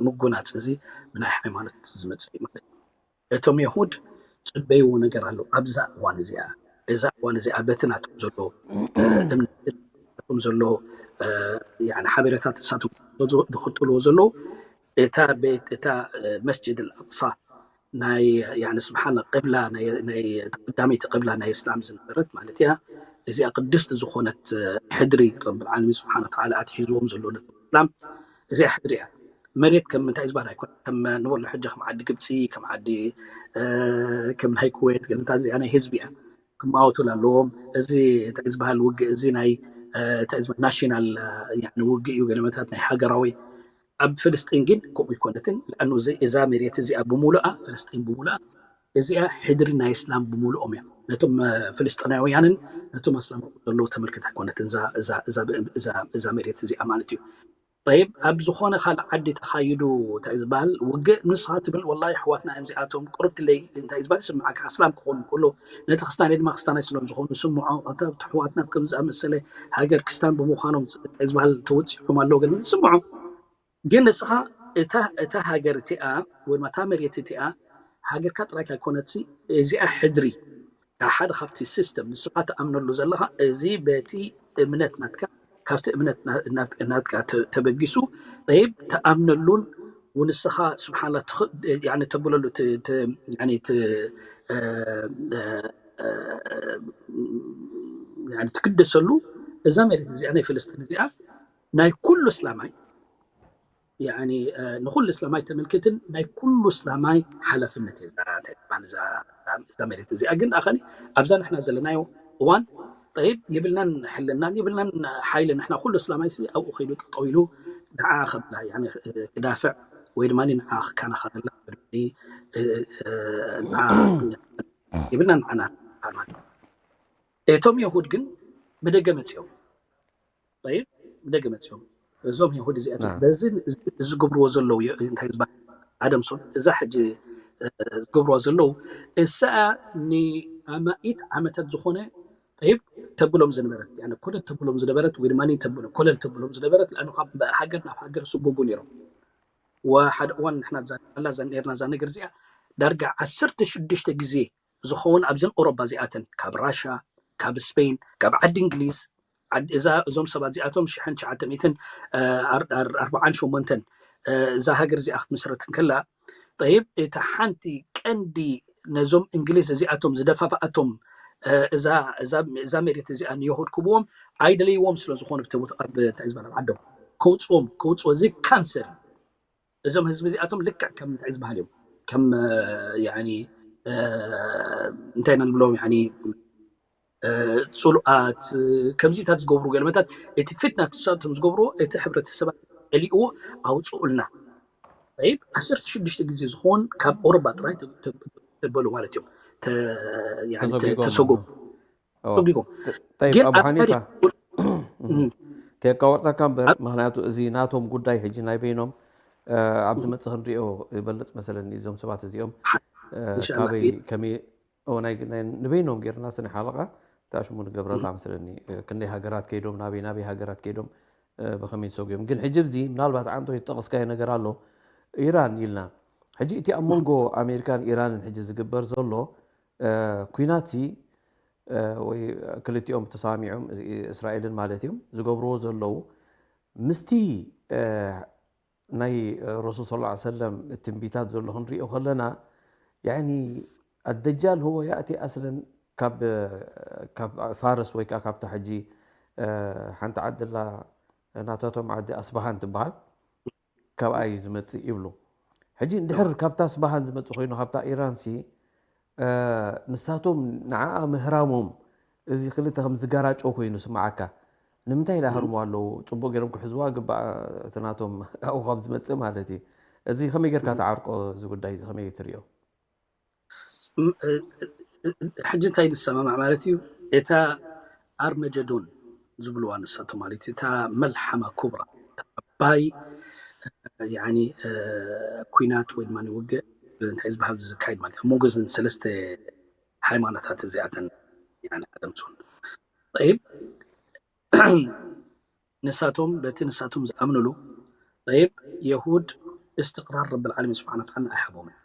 ምጉናፅ እዚ ብናይ ሃይማኖት ዝመፅእ ማለት እዩ እቶም የሁድ ፅበይዎ ነገር ኣሎ ኣብዛ እዋን እዚኣ እዛ እዋን እዚኣ በቲ ናቶም ዘሎ እምነትም ዘሎ ሓበሬታት ንሳቶም ዝኽተልዎ ዘለዉ እታ ቤት እታ መስጅድ ኣልኣቅሳ ናይ ስብሓን ቅብላ ናይ ተቀዳመይቲ ቅብላ ናይ እስላም ዝነበረት ማለት እያ እዚኣ ቅድስቲ ዝኾነት ሕድሪ ረብል ዓለሚን ስብሓን ወተዓላ ኣትሒዝዎም ዘሎ ነቶም እስላም እዚኣ ሕድሪ እያ መሬት ከም ምንታይ ዝበሃል ኣይኮነ ከም ንበሎ ሕጂ ከም ዓዲ ግብፂ ከም ዓዲ ከም ናይ ኩዌት ገለታት እዚኣ ናይ ህዝቢ እያ ክማወቱል ኣለዎም እዚ እንታይ ዝበሃል ውግእ እዚ ናይ ናሽናል ውግእ እዩ ገለመታት ናይ ሃገራዊ ኣብ ፍልስጢን ግን ከምኡ ኣይኮነትን ኣ እዛ መሬት እዚኣ ብምሉኣ ፍልስጢን ብምሉኣ እዚኣ ሕድሪ ናይ እስላም ብምሉኦም እያ ነቶም ፍልስጢናውያንን ነቶም ኣስላም ዘለዉ ተመልክት ኣይኮነትን እዛ መሬት እዚኣ ማለት እዩ ይብ ኣብ ዝኾነ ካልእ ዓዲ ተኻይዱ እንታይ ዝበሃል ውግእ ንስኻ ትብል ወላ ኣሕዋትና እዮም እዚኣቶም ቅሩብትለይ እንታይ ዝበሃል ስምዓካ ኣስላም ክኾኑ ከሎ ነቲ ክስታን ድማ ክስታናይ ስሎም ዝኾኑ ስምዖ ኣሕዋትና ከም ዝኣመሰለ ሃገር ክስታን ብምዃኖም ዝበሃል ተወፂዖም ኣለዉ ገለ ስምዖ ግን ንስኻ እታ ሃገር እቲኣ ወይ ድማ እታ መሬት እቲኣ ሃገርካ ጥራይ ኣይኮነትሲ እዚኣ ሕድሪ ካብ ሓደ ካብቲ ሲስተም ንስኻ ትኣምነሉ ዘለኻ እዚ በቲ እምነት ናትካ ካብቲ እምነት ናትካ ተበጊሱ ይብ ትኣምነሉን ንስኻ ስብሓላ ተብለሉ ትግደሰሉ እዛ መሬት እዚኣ ናይ ፍልስጢን እዚኣ ናይ ኩሉ እስላማይ ንኩሉ እስላማይ ተመልክትን ናይ ኩሉ እስላማይ ሓላፍነት እየ እዛ መሬት እዚኣ ግን ኣኸ ኣብዛ ንሕና ዘለናዮ እዋን ይብ የብልናን ሕልናን የብልናን ሓይሊ ንሕና ኩሉ እስላማይ ኣብኡ ከይዱ ጠጠው ኢሉ ንዓ ከብላ ክዳፍዕ ወይ ድማ ንዓ ክከናኸነላ የብልና ንዓና እቶም የሁድ ግን ብደገ መፅኦም ይብ ብደገ መፅኦም እዞም የሁድ እዚኣቶም በዚ ዝገብርዎ ዘለዉ እንታይ ዝበሃል ኣደምሶን እዛ ሕጂ ዝገብርዋ ዘለዉ እሳኣ ንኣማኢት ዓመታት ዝኾነ ይብ ተብሎም ዝነበረት ኮለል ተብሎም ዝነበረት ወይ ድማ ተብሎም ኮለል ተብሎም ዝነበረት ለኣኑ ካብ ሃገር ናብ ሃገር ስጎጉ ነይሮም ወሓደ እዋን ንሕና ዛላ ዛ ነርና እዛ ነገር እዚኣ ዳርጋ ዓሰርተ ሽዱሽተ ግዜ ዝኸውን ኣብዘን ኦሮባ እዚኣተን ካብ ራሻ ካብ ስፔን ካብ ዓዲ እንግሊዝ እዛ እዞም ሰባት እዚኣቶም ሽሕን ትሽዓተ ሚእትን ኣርባዓን ሸሞንተን እዛ ሃገር እዚኣ ክትምስረት እንከላ ይብ እቲ ሓንቲ ቀንዲ ነዞም እንግሊዝ እዚኣቶም ዝደፋፍኣቶም እዛ መሬት እዚኣ ንየሁድ ክብዎም ኣይደለይዎም ስለ ዝኾኑ እንታይ ዝበሃል ዓዶም ከውፅዎም ከውፅዎ እዚ ካንሰር እዞም ህዝቢ እዚኣቶም ልክዕ ከም እንታይ ዝበሃል እዮም ከም እንታይ ኢና ንብሎም፣ ጽሉኣት፣ ከምዚታት ዝገብሩ ገለመታት፣ እቲ ፊትና ትሳቶም ዝገብርዎ እቲ ሕብረተሰባት ዕሊእዎ ኣውፅኡልና። ይብ ዓሰርተ ሽዱሽተ ግዜ ዝኸውን ካብ ኦሮባ ጥራይ ተበሉ ማለት እዮም። ተሰጎጎም። ኣቡ ሓኒፋ፣ ከየቋርፀካ እምበር፣ ምክንያቱ እዚ ናቶም ጉዳይ ሕጂ ናይ በይኖም ኣብ ዝመፅእ ክንሪኦ ይበልፅ መሰለኒ። እዞም ሰባት እዚኦም ካበይ ከመይ ንበይኖም ጌርና ስኒ ሓለቃ እንታይ ሽሙ ንገብረላ መስለኒ። ክንደይ ሃገራት ከይዶም፣ ናበይ ናበይ ሃገራት ከይዶም፣ ብኸመይ ዝሰጉዮም። ግን ሕጂ ብዚ ምናልባት ዓንቶ ዝጠቐስካዮ ነገር ኣሎ፣ ኢራን ኢልና። ሕጂ እቲ ኣብ መንጎ ኣሜሪካን ኢራንን ሕጂ ዝግበር ዘሎ ኩናት ሲ፣ ወይ ክልቲኦም ተሰማሚዖም፣ እስራኤልን ማለት እዮም፣ ዝገብርዎ ዘለዉ ምስቲ ናይ ረሱል ስ ሰለም ትንቢታት ዘሎ ክንሪኦ ከለና፣ ያኒ ኣደጃል ህወ ያእቲ ኣስለን ካብ ፋርስ ወይ ከዓ ካብታ ሕጂ ሓንቲ ዓዲ ኣላ ናታቶም ዓዲ ኣስባሃን ትበሃል፣ ካብኣ እዩ ዝመፅእ ይብሉ። ሕጂ እንድሕር ካብታ ኣስባሃን ዝመፅእ ኮይኑ ካብታ ኢራን ሲ ንሳቶም ንዓኣ ምህራሞም እዚ ክልተ ከም ዝጋራጨው ኮይኑ ስምዓካ። ንምንታይ ኢላ ሃርሞ ኣለዉ? ፅቡቅ ገይሮም ክሕዝዋ ግባእ፣ እቲ ናቶም ኣብኡ ካብ ዝመፅእ ማለት እዩ። እዚ ከመይ ጌርካ ተዓርቆ? እዚ ጉዳይ እዚ ከመይ ትሪኦ? ሕጂ እንታይ ንሰማማዕ ማለት እዩ? እታ ኣርመጀዶን ዝብልዋ ንሳቶም ማለት እዩ፣ እታ መልሓማ ኩብራ፣ እታ ዓባይ ኩናት ወይ ድማ ውግእ እንታይ ዝበሃል ዝካይድ ማለት እዩ፣ መንጎ እዘን ሰለስተ ሃይማኖታት እዚኣተን ዓለም ን ይብ ንሳቶም በቲ ንሳቶም ዝኣምንሉ ይብ የሁድ እስትቅራር ረብል ዓለሚን ስብሓን ወተዓላ ኣይሃቦምን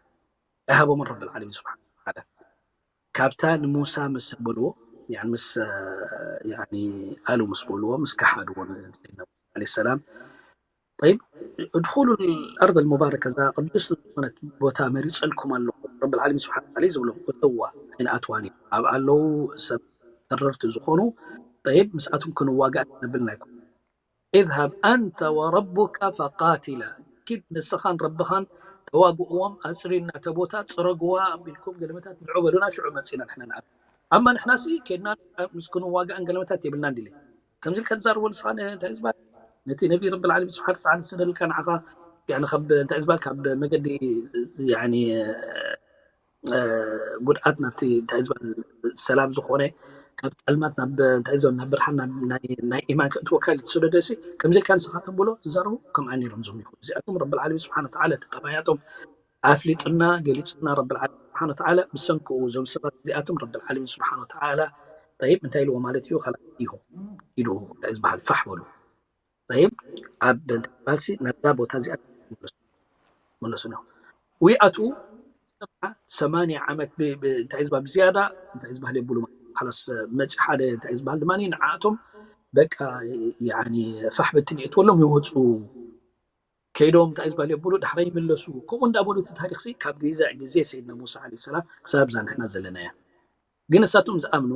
ኣይሃቦምን ረብል ዓለሚን ስብሓን ወተዓላ። ካብታ ንሙሳ ምስ በልዎ፣ ምስ ኣሉ ምስ በልዎ፣ ምስ ከሓድዎ ንሰይድና ሙሳ ዓለይሂ ሰላም፣ ጠይብ፣ እድኹሉ ኣርድ ኣልሙባረከ፣ እዛ ቅዱስ ዝኾነት ቦታ መሪፀልኩም ኣለኹ፣ ረብል ዓለሚን ስብሓን ወተዓላ እዩ ዝብሎም። እተዋ ኣይንኣትዋን እዩ። ኣብ ኣለዉ ሰብ ተረርቲ ዝኾኑ፣ ጠይብ፣ ምስኣቶም ክንዋጋእ ነብልና ኣይኮን። ኢዝሃብ ኣንተ ወረቡካ ፈቃቲላ፣ ኪድ ንስኻን ረብኻን ተዋግእዎም፣ ኣፅርዩና እታ ቦታ፣ ፅረግዋ ኣቢልኩም ገለመታት ንዑ በሉና፣ ሽዑ መፂና ንሕና ንኣቱ። ኣማ ንሕና ሲ ኬድና ምስ ክንዋጋእን ገለመታት የብልናን ድሌት። ከምዚ ኢልካ ትዛረቦ ንስኻ እንታይ ዝበሃል ነቲ ነቢ ረብል ዓለሚን ስብሓን ወተዓላ ዝሰደልካ ንዓኻ፣ ያኒ ካብ እንታይ ዝበሃል ካብ መገዲ ያኒ ጉድኣት ናብቲ እንታይ ዝበሃል ሰላም ዝኾነ፣ ካብ ፀልማት ናብ እንታይ ዝበሃል ናብ ብርሃን ናይ ኢማን ከእትወካ ኢሉ ትሰደደ ሲ፣ ከምዚ ኢልካ ንስኻ ተንብሎ ትዛረቡ ከምኣ ነይሮም እዞም ይሁድ። እዚኣቶም ረብል ዓለሚን ስብሓን ወተዓላ እቲ ጠባያቶም ኣፍሊጡና ገሊፁና ረብል ዓለሚን ስብሓን ወተዓላ። ብሰንክኡ እዞም ሰባት እዚኣቶም ረብል ዓለሚን ስብሓን ወተዓላ ጠይብ እንታይ ኢልዎ ማለት እዩ? ከላ ኢኹ ኢሉ እንታይ ዝበሃል ፋሕ በሉ። ጠይብ ኣብ እንታይ ዝበሃል ሲ ናብዛ ቦታ እዚኣ መለሱ ነው። ዊኣቱ ሰብዓ ሰማንያ ዓመት እንታይ ዝበሃል ብዝያዳ እንታይ ዝበሃል የብሉ ማለት እዩ። ካላስ መፂ ሓደ እንታይ ዝበሃል ድማ ንዓኣቶም በቃ ያኒ ፋሕ ብትን የእትወሎም ይወፁ። ከይዶም እንታይ ዝበሃል የብሉ፣ ዳሕራይ ይምለሱ። ከምኡ እንዳበሉ እቲ ታሪኽሲ ካብ ግዜ ግዜ ሰይድና ሙሳ ዓለይሂ ሰላም ክሳብ እዛ ንሕና ዘለናያ። ግን እሳቶም ዝኣምኑ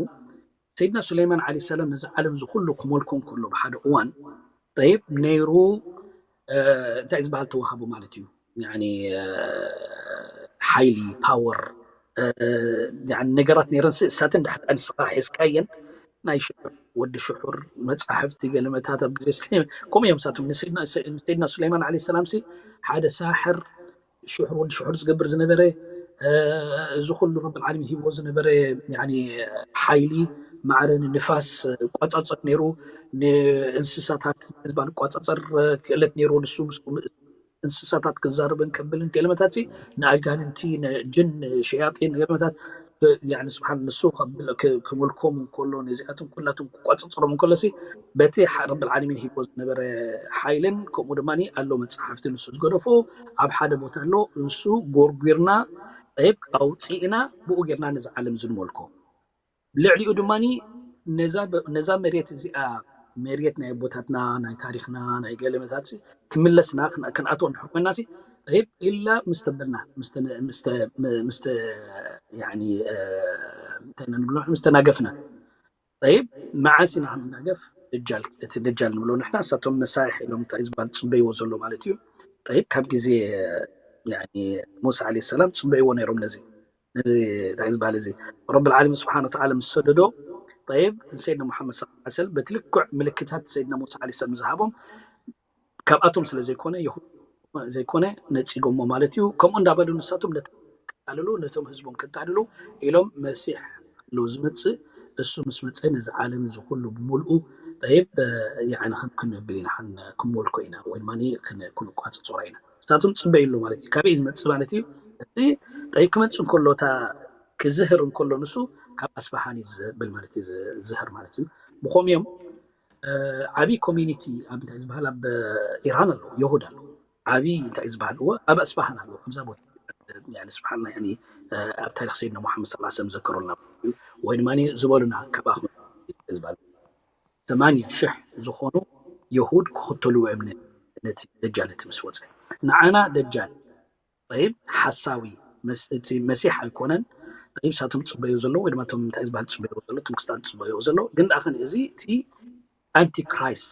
ሰይድና ሱለይማን ዓለይሂ ሰላም ነዚ ዓለም እዚ ኩሉ ክመልኮ እንከሎ ብሓደ እዋን ጠይብ ነይሩ እንታይ ዝበሃል ተዋሃቡ ማለት እዩ። ሓይሊ ፓወር ነገራት ነይረን እሳተን ዳሕራይ ንስኻ ሒዝካየን ናይ ሽሑር ወዲ ሽሑር መፃሕፍቲ ገለመታት ኣብ ግዜ ስሌም ከምኡ እዮም ሳቶም ንሰይድና ሱሌማን ዓለ ሰላም ሲ ሓደ ሳሕር ሽሑር ወዲ ሽሑር ዝገብር ዝነበረ እዚ ኩሉ ረብል ዓለሚን ሂብዎ ዝነበረ ሓይሊ ማዕረ ንንፋስ ቋፃፀር ነይሩ ንእንስሳታት ህዝባ ንቋፃፀር ክእለት ነይሩ ንሱ እንስሳታት ክዛረብን ከብልን ገለመታት ንኣጋንንቲ ንጅን ንሸያጢን ገለመታት ስብሓን ንሱ ክምልኮም እንከሎ ነዚኣቶም ኩላቶም ክቋፅፅሮም እንከሎ በቲ ረብል ዓለሚን ሂቦ ዝነበረ ሓይልን ከምኡ ድማ ኣሎ መፅሓፍቲ ንሱ ዝገደፎ ኣብ ሓደ ቦታ ኣሎ ንሱ ጎርጒርና ብ ኣውፅእና ብኡ ጌርና ነዚ ዓለም ዝንመልኮ ልዕሊኡ ድማ ነዛ መሬት እዚኣ መሬት ናይ ኣቦታትና ናይ ታሪክና ናይ ገለመታት ክምለስና ክንኣትዎ እንድሕር ኮይና ኢላ ምስ ተበልና ምስ ተናገፍና መዓስ ኢና ክንናገፍ እቲ ደጃል ንብሎ ንሕና እሳቶም መሳርሒ ኢሎም እንታይ ዝበሃል ዝፅበይዎ ዘሎ ማለት እዩ ካብ ግዜ ሙሳ ለ ሰላም ፅበይዎ ነይሮም ነዚ እዚ እንታይ ዝበሃል እዚ ረብል ዓለሚን ስብሓን ወተዓላ ምስ ሰደዶ፣ ጠይብ፣ ሰይድና ሙሓመድ ሰለላሁ ዐለይሂ ወሰለም በቲ ልክዕ ምልክታት ሰይድና ሙሳ ዐለይሂ ሰላም ዝሃቦም ካብኣቶም ስለ ዘይኮነ፣ ይሁድ ዘይኮነ ነፂጎሞ ማለት እዩ። ከምኡ እንዳበሉ ንሳቶም ነታ ከታልሉ፣ ነቶም ህዝቦም ከታልሉ ኢሎም፣ መሲሕ ኣሎ ዝመፅእ፣ እሱ ምስ መፀ ነዚ ዓለም እዚ ኩሉ ብምልኡ፣ ጠይብ፣ ያዕኒ ከም ክንብል ኢና፣ ክን-፣ ክንመልኮ ኢና፣ ወይ ድማ ክን-፣ ክንቋፅጾሮ ኢና። ንሳቶም ፅበይሉ ማለት እዩ። ካበይ ዝመፅእ ማለት እዩ? እቲ ጠይብ ክመፅእ እንከሎ፣ እታ ክዝህር እንከሎ፣ ንሱ ካብ ኣስፋሃን እዩ ዝብል ማለት እዩ፣ ዝዝህር ማለት እዩ። ብኸምኡ እዮም፣ እ፣ ዓብዪ ኮሚኒቲ ኣብ እንታይ ዝበሃል ኣብ ኢራን ኣለዉ፣ የሁድ ኣለዉ። ዓብዪ እንታይ ዝበሃል፣ እወ፣ ኣብ ኣስፋሃን ኣለዉ፣ ኣብዛ ቦታ። ያኒ ስብሓንላ፣ ያኒ፣ እ፣ ኣብ ታሪክ ሰይድና ሙሓመድ ሰለላሁ ዐለይሂ ወሰለም ዘከሩልና ወይ ድማ ዝበሉና፣ ካባኹም ዝበሉ ሰማንያ ሽሕ ዝኾኑ የሁድ ክኽተልዎ እዮም ነ-፣ ነቲ ደጃል እቲ ምስ ወፀ። ንዓና ደጃል፣ ጠይብ፣ ሓሳዊ መስ-፣ እቲ መሲሕ ኣይኮነን። ጠይብ፣ ሳቶም ዝፅበዩ ዘለዉ ወይ ድማ እቶም እንታይ ዝበሃል ዝፅበዩ ዘለዉ፣ እቶም ክርስትያን ዝፅበዩ ዘለዉ፣ ግን ደኣ ከነ እዚ እቲ ኣንቲክራይስት፣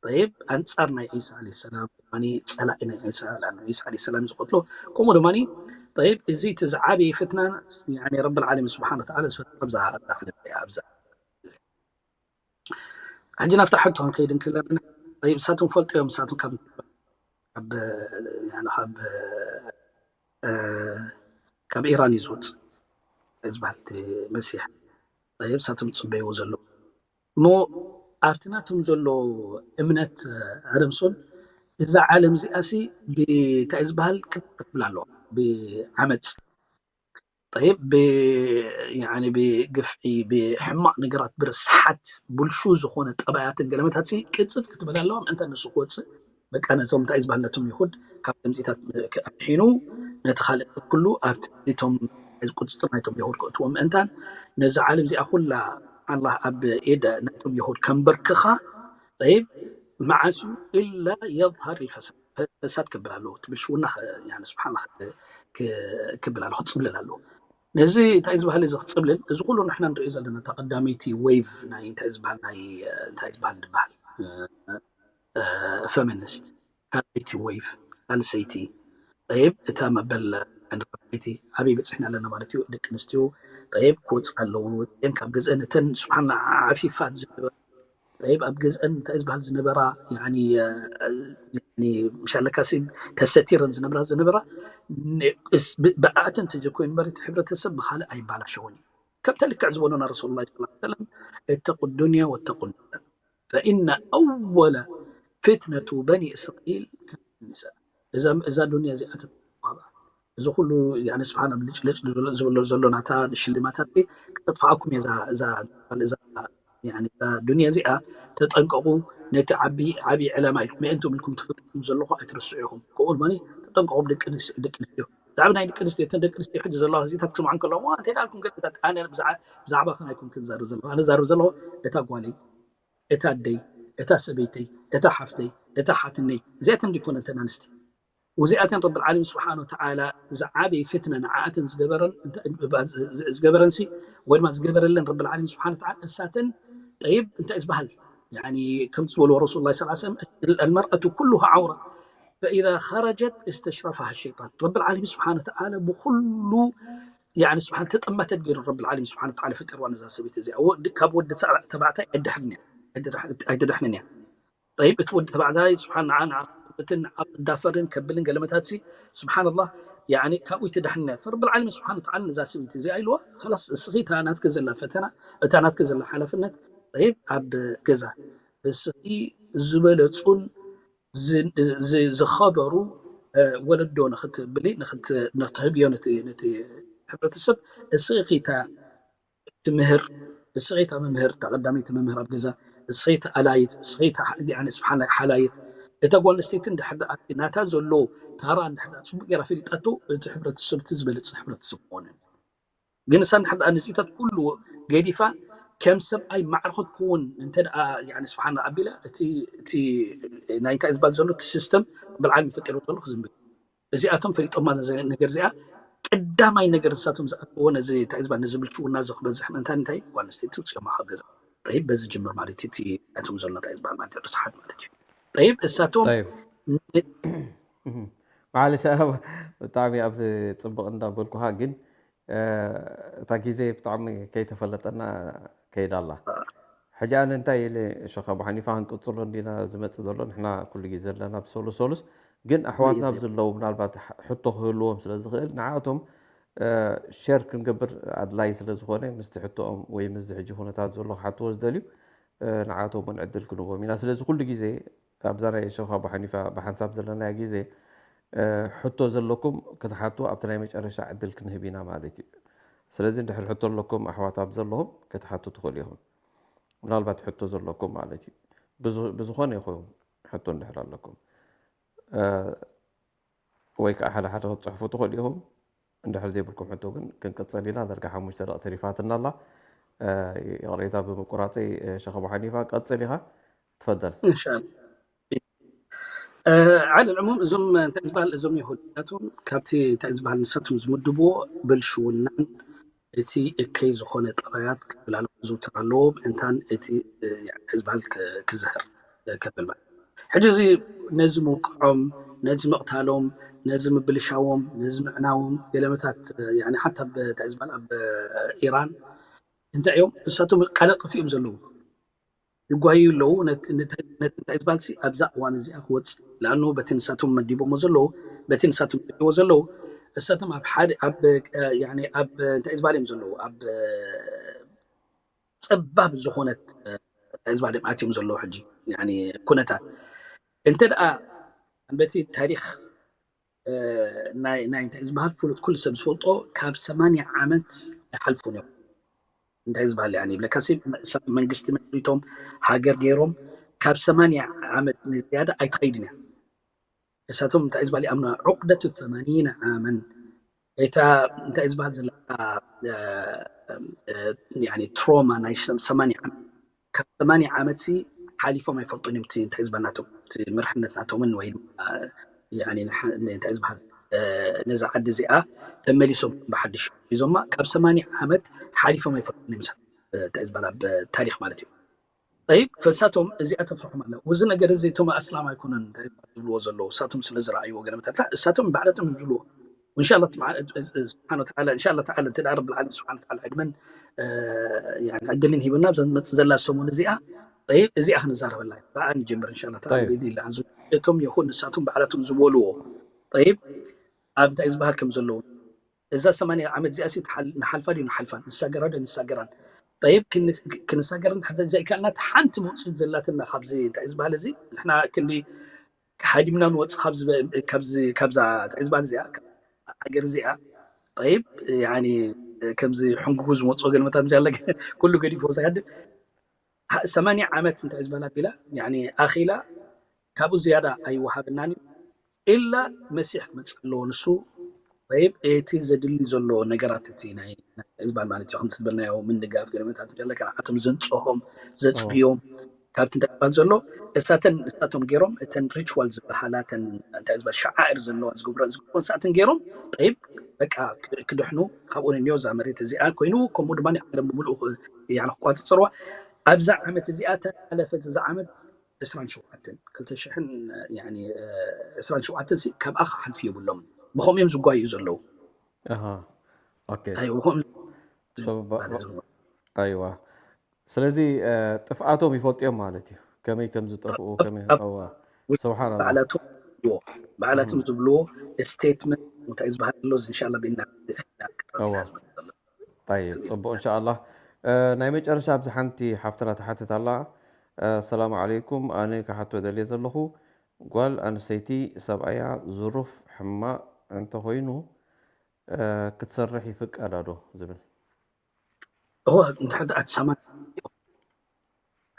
ጠይብ፣ ኣንጻር ናይ ዒሳ ዐለይሂ ሰላም፣ ያኒ ጸላኢ ናይ ዒሳ፣ ለኣነ ዒሳ ዐለይሂ ሰላም ዝቐትሎ፣ ከምኡ ድማ፣ ጠይብ፣ እዚ እቲ ዝዓበየ ፍትና፣ ያኒ ረብል ዓለሚን ስብሓነ ወተዓላ ዝፈጥሮ ኣብዛ፣ ኣብዛ ዓለም እያ፣ ኣብዛ። ሕጂ ናብታ ሕቶ ክንከይድ እንክለና፣ ጠይብ፣ ንሳቶም ፈልጦ እዮም፣ ንሳቶም ካብ፣ ካብ፣ ያኒ ካብ፣ እ፣ ካብ ኢራን እዩ ዝወጽእ ዝበሃል እቲ መሲሕ። ጠይብ፣ ንሳቶም ዝጽበይዎ ዘለዉ። እሞ ኣብቲ ናቶም ዘሎ እምነት፣ እ፣ ኣደምሶን፣ እዛ ዓለም እዚኣሲ ብእንታይ ዝበሃል ቅጥቅጥ ትብል ኣለዋ፣ ብዓመጽ። ጠይብ፣ ብ-፣ ያኒ ብግፍዒ፣ ብሕማቕ ነገራት፣ ብርስሓት፣ ብልሹ ዝኾነ ጠባያትን ገለመታትሲ ቅጽጽ ክትብል ኣለዋ፣ ምእንተ ንሱ ክወጽእ፣ በቃ ነቶም እንታይ ዝበሃል ነቶም ይሁድ ካብ ድምጺታት ኣድሒኑ፣ ነቲ ካልእ ሰብ ኩሉ ኣብቲ እቶም ቁጽጽር ናይቶም የሁድ ከእትዎ ምእንታን፣ ነዛ ዓለም እዚኣ ኩላ ኣላህ ኣብ ኢድ ናይቶም የሁድ ከንበርክኻ፣ ጠይብ፣ መዓስ እዩ? ኢላ የዝሃር ኢል ፈሳድ፣ ፈሳድ ክብል ኣለዎ፣ እቲ ብልሽውና ኸ-፣ ያኒ ስብሓንላ ኸ-፣ ክ-፣ ክብል ኣለዎ፣ ክጽብልል ኣለዎ። ነዚ እንታይ ዝበሃል እዚ ክጽብልል፣ እዚ ኩሉ ንሕና ንሪኦ ዘለና እታ ቀዳመይቲ ዌቭ ናይ እንታይ ዝበሃል፣ ናይ፣ እ፣ እንታይ ዝበሃል ዝበሃል፣ እ፣ እ፣ ፌሚኒስት፣ ካልኣይቲ ዌቭ፣ ሳልሰይቲ፣ ጠይብ፣ እታ መበል፣ ራብዓይቲ፣ ኣበይ በጺሕና ኣለና ማለት እዩ? ደቂ ኣንስትዮ፣ ጠይብ፣ ክወጽኣ ኣለዎ፣ ወጺኤን ካብ ገዝአን፣ እተን ስብሓንላ ዓፊፋት ዝነበራ፣ ጠይብ፣ ኣብ ገዝአን እንታይ ዝበሃል ዝነበራ፣ ያኒ፣ እ፣ ያኒ፣ ምሽ ኣለካሲ ተሰቲረን ዝነብራ፣ ዝነበራ፣ ን-፣ እስ-፣ ብ-፣ ብኣተን ተዘኮይኑ እምበር፣ እቲ ሕብረተሰብ ብኻልእ ኣይባላሸውን እዩ። ከምቲ ልክዕ ዝበሉና ረሱሉላህ ሰለላሁ ዐለይሂ ወሰለም፣ "እተቁ ዱንያ ወተቁ ኒሳ፣ ፈኢነ ኣወለ ፊትነቱ በኒ እስራኤል ካነት ኒሳ።" እዛ፣ እዛ ዱንያ እዚኣ ተጠንቀቑ። እዚ ኩሉ፣ ያኒ፣ ስብሓን፣ ብልጭልጭ ዝብሎ፣ ዝብሎ ዘሎ ናታ ሽልማታት ክተጥፍኣኩም እያ እዛ፣ እዛ፣ እዛ፣ ያኒ፣ እዛ ዱንያ እዚኣ። ተጠንቀቑ፣ ነቲ ዓቢ፣ ዓቢ ዕላማ ኢልኩም፣ ምእንቶም ኢልኩም ተፈጢርኩም ዘለኹ ኣይትርስዑ ኢኹም። ከምኡ ድማ ተጠንቀቑ ደቂ ኣንስ-፣ ደቂ ኣንስትዮ። ብዛዕባ ናይ ደቂ ኣንስትዮ፣ እተን ደቂ ኣንስትዮ ሕጂ ዘለዋ ህዝብታት ክስምዖን ከለዎም፣ "ዋ፣ እንታይ ደኣ ኢልኩም ገለ?" ኣነ ብዛዕ-፣ ብዛዕባኽን ኣይኮንኩን ዝዛረብ ዘለኹ። ኣነ ዝዛረብ ዘለኹ እታ ጓለይ፣ እታ ኣደይ፣ እታ ሰበይተይ፣ እታ ሓፍተይ፣ እታ ሓትነይ፣ እዚኣተን ዲኮነ እተን ኣንስቲ። ወዚኣተን ረብል ዓለሚን ስብሓን ወተዓላ ዝዓበየ ፍትና ንዓኣተን ዝገበረን፣ እንተ-፣ ዝገበረንሲ፣ ወይ ድማ ዝገበረለን ረብል ዓለሚን ስብሓን ወተዓላ፣ እሳተን፣ ጠይብ፣ እንታይ ዝበሃል? ያኒ፣ ከምቲ ዝበልዎ ረሱሉላህ ሰለላሁ ዐለይሂ ወሰለም፣ "المرأة كلها عورة، فإذا خرجت استشرفها الشيطان።" ረብል ዓለሚን ስብሓን ወተዓላ ብኩሉ፣ ያኒ፣ ስብሓን፣ ተጠማተት ገይሩ ረብል ዓለሚን ስብሓን ወተዓላ ፈጢርዋ ነዛ ሰበይቲ እዚኣ። ወዲ፣ ካብ ወዲ ተባ-፣ ተባዕታይ ኣይድሕንን እያ፣ ኣይትድሕ-፣ ኣይትድሕንን እያ። ጠይብ፣ እቲ ወዲ ተባዕታይ ስብሓን ንዓ፣ ንዓ ክጥምትን ንዓ ክዳፈርን ከብልን ገለመታትሲ፣ ስብሓንላህ፣ ያኒ፣ ካብኡ ኣይትድሕንን እያ። ፈረብል ዓለሚን ስብሓን ወተዓላ ነዛ ሰበይቲ እዚኣ ኢልዋ፣ "ኸላስ፣ እስኺ እታ ናትኪ ዘላ ፈተና፣ እታ ናትኪ ዘላ ሓላፍነት፣ ጠይብ፣ ኣብ ገዛ እስኺ ዝበለጹን ዝ-፣ ዝ-፣ ዝኸበሩ፣ እ፣ ወለዶ ንኽትብሊ፣ ንኽት-፣ ንኽትህብዮ ነቲ፣ ነቲ ሕብረተሰብ፣ እስኺ እታ ትምህር፣ እስኺ እታ መምህር፣ እታ ቀዳመይቲ መምህር ኣብ ገዛ፣ እስኺ እታ ኣላይት፣ እስኺ እታ ሓ-፣ ያኒ፣ ስብሓንላ፣ ሓላይት፣ እታ ጓል ኣንስተይቲ እንድሕር ደኣ ናታ ዘሎ ታራ እንድሕር ደኣ ጽቡቕ ገይራ ፈሊጣቶ፣ እቲ ሕብረተሰብ እቲ ዝበለጸ ሕብረተሰብ ክኾን እዩ። ግን ንሳ እንድሕር ደኣ ነዚታት ኩሉ ገዲፋ፣ ከም ሰብኣይ ማዕረ ክትከውን እንተ ደኣ፣ ያኒ፣ ስብሓንላ፣ ኣቢላ፣ እቲ፣ እቲ ናይ እንታይ ዝበሃል ዘሎ፣ እቲ ሲስተም ብልዓል ፈጢሩ ዘሎ ክዝንብል። እዚኣቶም ፈሊጦማ ነዚ ነገር እዚኣ፣ ቀዳማይ ነገር ንሳቶም ዝኣትዎ ነዚ እንታይ ዝበሃል፣ ነዚ ብልሽውና እዚ ክበዝሕ ምእንታን እንታይ፣ ጓል ኣንስተይቲ ውፅኦማ ካብ ገዛ። ጠይብ፣ በዚ ጅምር ማለት እዩ፣ እቲ ናቶም ዘሎ እንታይ ዝበሃል ማለት እዩ፣ ርስሓት ማለት እዩ። ጠይብ፣ እሳቶም ጠይብ። ን-፣ እህ። መዓለሽ፣ ብጣዕሚ ኣብ ጽቡቕ እንዳበልኩኻ፣ ግን እታ ግዜ ብጣዕሚ ከይተፈለጠና ከይዳ ኣላ። ሕጂ ኣነ እንታይ ኢለ፣ ሸኽ ኣቡ ሓኒፋ፣ ክንቅጽሎ እንዲና ዝመጽእ ዘሎ፣ ንሕና ኩሉ ግዜ ዘለና ብሰሉስ ሰሉስ፣ ግን ኣሕዋትና ብዘለዉ ምናልባት ሕቶ ክህልዎም ስለ ዝኽእል ንዓቶም ሸር ክንገብር ኣድላይ ስለ ዝኾነ፣ ምስቲ ሕቶኦም ወይ ምስዚ ሕጂ ኩነታት ዘሎ ክሓትዎ ዝደልዩ ንዓቶም እውን ዕድል ክንህቦም ኢና። ስለዚ ኩሉ ግዜ ኣብዛ ናይ ሸኽ ኣቡ ሓኒፋ ብሓንሳብ ዘለናዮ ግዜ ሕቶ ዘለኩም ክትሓቱ ኣብቲ ናይ መጨረሻ ዕድል ክንህብ ኢና ማለት እዩ። ስለዚ እንድሕር ሕቶ ኣለኩም ኣሕዋት ኣብ ዘለኹም ክትሓቱ ትኽእሉ ኢኹም። ምናልባት ሕቶ ዘለኩም ማለት እዩ። ብዝኾነ ይኹን ሕቶ እንድሕር ኣለኩም ወይ ከዓ ሓደ ሓደ ክትፅሕፉ ትኽእሉ ኢኹም። እንድሕር ዘይብልኩም ሕቶ ግን ክንቅፅል ኢና። ደርጋ ሓሙሽተ ደቂ ተሪፋትና ኣላ። ይቕሬታ ብምቁራፀይ ሸኽ ኣቡ ሓኒፋ ቀፅል ኢኻ። ትፈደል። እንሻላ። ዓለ ልዕሙም እዞም እንታይ ዝበሃል እዞም የሁድያቶም ካብቲ እንታይ ዝበሃል ንሳቶም ዝምድብዎ ብልሽውናን እቲ እከይ ዝኾነ ጠባያት ክብላሉ ክዝውተር ኣለዎ። ምእንታን እቲ እንታይ ዝበሃል ክዝህር ከብል ማለት ሕጂ እዚ ነዚ ምውቅዖም፣ ነዚ ምቕታሎም፣ ነዚ ምብልሻዎም፣ ነዚ ምዕናዎም ገለመታት ሓታ እንታይ ዝበሃል ኣብ ኢራን እንታይ እዮም እሳቶም ቀለጥፍ እዮም ዘለዉ ይጓዩ ኣለዉ። ነቲ እንታይ ዝበሃል ሲ ኣብዛ እዋን እዚኣ ክወፅእ ለኣኑ በቲ ንሳቶም መዲቦሞ ዘለዉ በቲ ንሳቶም መዲቦ ዘለዉ እሳቶም ኣብ ሓደ ኣብ ኣብ እንታይ ዝበሃል እዮም ዘለዉ ኣብ ፀባብ ዝኾነት እንታይ ዝበሃል እዮም ኣትዮም ዘለዉ ሕጂ ኩነታት እንተ ደኣ በቲ ታሪክ ናይ እንታይ ዝበሃል ፍሉጥ ኩሉ ሰብ ዝፈልጦ ካብ ሰማንያ ዓመት ኣይሓልፉን እዮም። እንታይ ዝበሃል ያኒ ብለካሲ መንግስቲ መስሪቶም ሃገር ገይሮም ካብ ሰማንያ ዓመት ንዝያዳ ኣይትኸይድን እያ። እሳቶም እንታይ ዝበሃል ይኣምኑ ዑቅደቱ ሰማኒን ዓመን እታ እንታይ ዝበሃል ዘለካ ትሮማ ናይ ሰማንያ ዓመት ካብ ሰማንያ ዓመት ሲ ሓሊፎም ኣይፈልጡን እዮም። እንታይ ዝበሃል ናቶም እቲ መርሕነት ናቶምን ወይ እንታይ ዝበሃል ነዛ ዓዲ እዚኣ ተመሊሶም ብሓድሽ ሒዞማ ካብ ሰማንያ ዓመት ሓሊፎም ኣይፈልጡን እዮም። እንታይ ዝበሃል ኣብ ታሪክ ማለት እዩ። ጠይብ ፈሳቶም እዚኣ ተፍርሖም ኣላ። እዚ ነገር እዚ እቶም ኣስላም ኣይኮነን እንታይ ዝበሃል ዝብልዎ ዘለዉ እሳቶም ስለ ዝረኣይዎ ገለመታት እሳቶም ባዕላቶም ዝብልዎ እንሻላ ስብሓን ወተዓላ እንሻላ ተዓላ እንተ ረቢ ልዓለም ስብሓን ወተዓላ ዕድመን ዕድልን ሂብና ኣብዛ መፅእ ዘላ ሰሙን እዚኣ እዚኣ ክንዛረበላ ብኣ ንጀምር እንሻላ ተዓላ ብኢድኒላ እቶም የሁድ ንሳቶም ባዕላቶም ዝበልዎ ጠይብ ኣብ እንታይ ዝበሃል ከም ዘለዉ እዛ ሰማንያ ዓመት እዚኣ ንሓልፋ ድዩ ንሓልፋን ንሳገራ ዶ ንሳገራን ጠይብ ክንሳገር ዘይካልና ሓንቲ መውፅኢት ዘላትና ካብዚ እንታይ ዝበሃል እዚ ንሕና ክንዲ ሃዲምና ንወፅእ ካብዛ እንታይ ዝበሃል እዚኣ ሃገር እዚኣ ጠይብ ከምዚ ሕንጉጉ ዝመፅኦ ገለመታት ምስ ኣለገ ኩሉ ገዲፎ ዝሃድም ሰማንያ ዓመት እንታይ ዝበሃል ኣቢላ ኣኺላ ካብኡ ዝያዳ ኣይወሃበናን እዩ ኢላ መሲሕ ክመፅእ ኣለዎ ንሱ ጠይብ እቲ ዘድሊ ዘሎ ነገራት እቲ ናይ ዝበሃል ማለት እዩ ከምቲ ዝበልናዮ ምንድጋፍ ገለመታት ምስ ኣለካ ንዓቶም ዘንፅሆም ዘፅህዮም ካብቲ እንታይ ዝበሃል ዘሎ እሳተን ንሳቶም ገይሮም እተን ሪችዋል ዝበሃላ እተን እንታይ ዝበሃል ሸዓኢር ዘለዋ ዝገብሮ ዝገብሮ ንሳተን ገይሮም ጠይብ በቃ ክድሕኑ ካብኡ ንንዮ እዛ መሬት እዚኣ ኮይኑ ከምኡ ድማ ዓለም ብምልኡ ክቋፅፅርዋ ኣብዛ ዓመት እዚኣ ተሓለፈት እዛ ዓመት ዕስራን ሸውዓተን ክልተ ሽሕን ዕስራን ሸውዓተን ካብኣ ክሓልፉ የብሎም ብኸምኡ እዮም ዝጓዩ ዘለዉ ኣይዋ ስለዚ ጥፍኣቶም ይፈልጡ እዮም ማለት እዩ ከመይ ከም ዝጠፍኡ ስብሓን ባዕላቶም ዝብልዎ ስቴትመንት እንታይ ዝበሃል ኣሎ እንሻላ ብና ይብ ፅቡቅ እንሻላ ናይ መጨረሻ ኣብዚ ሓንቲ ሓፍትና ትሓትት ኣላ ሰላም ዓለይኩም ኣነ ክሓቶ ደልየ ዘለኹ ጓል ኣንሰይቲ ሰብኣያ ዝሩፍ ሕማቅ እንተኮይኑ ክትሰርሕ ይፍቀዳ ዶ ዝብል እወ እንድሕር ደኣ ትሰማዕ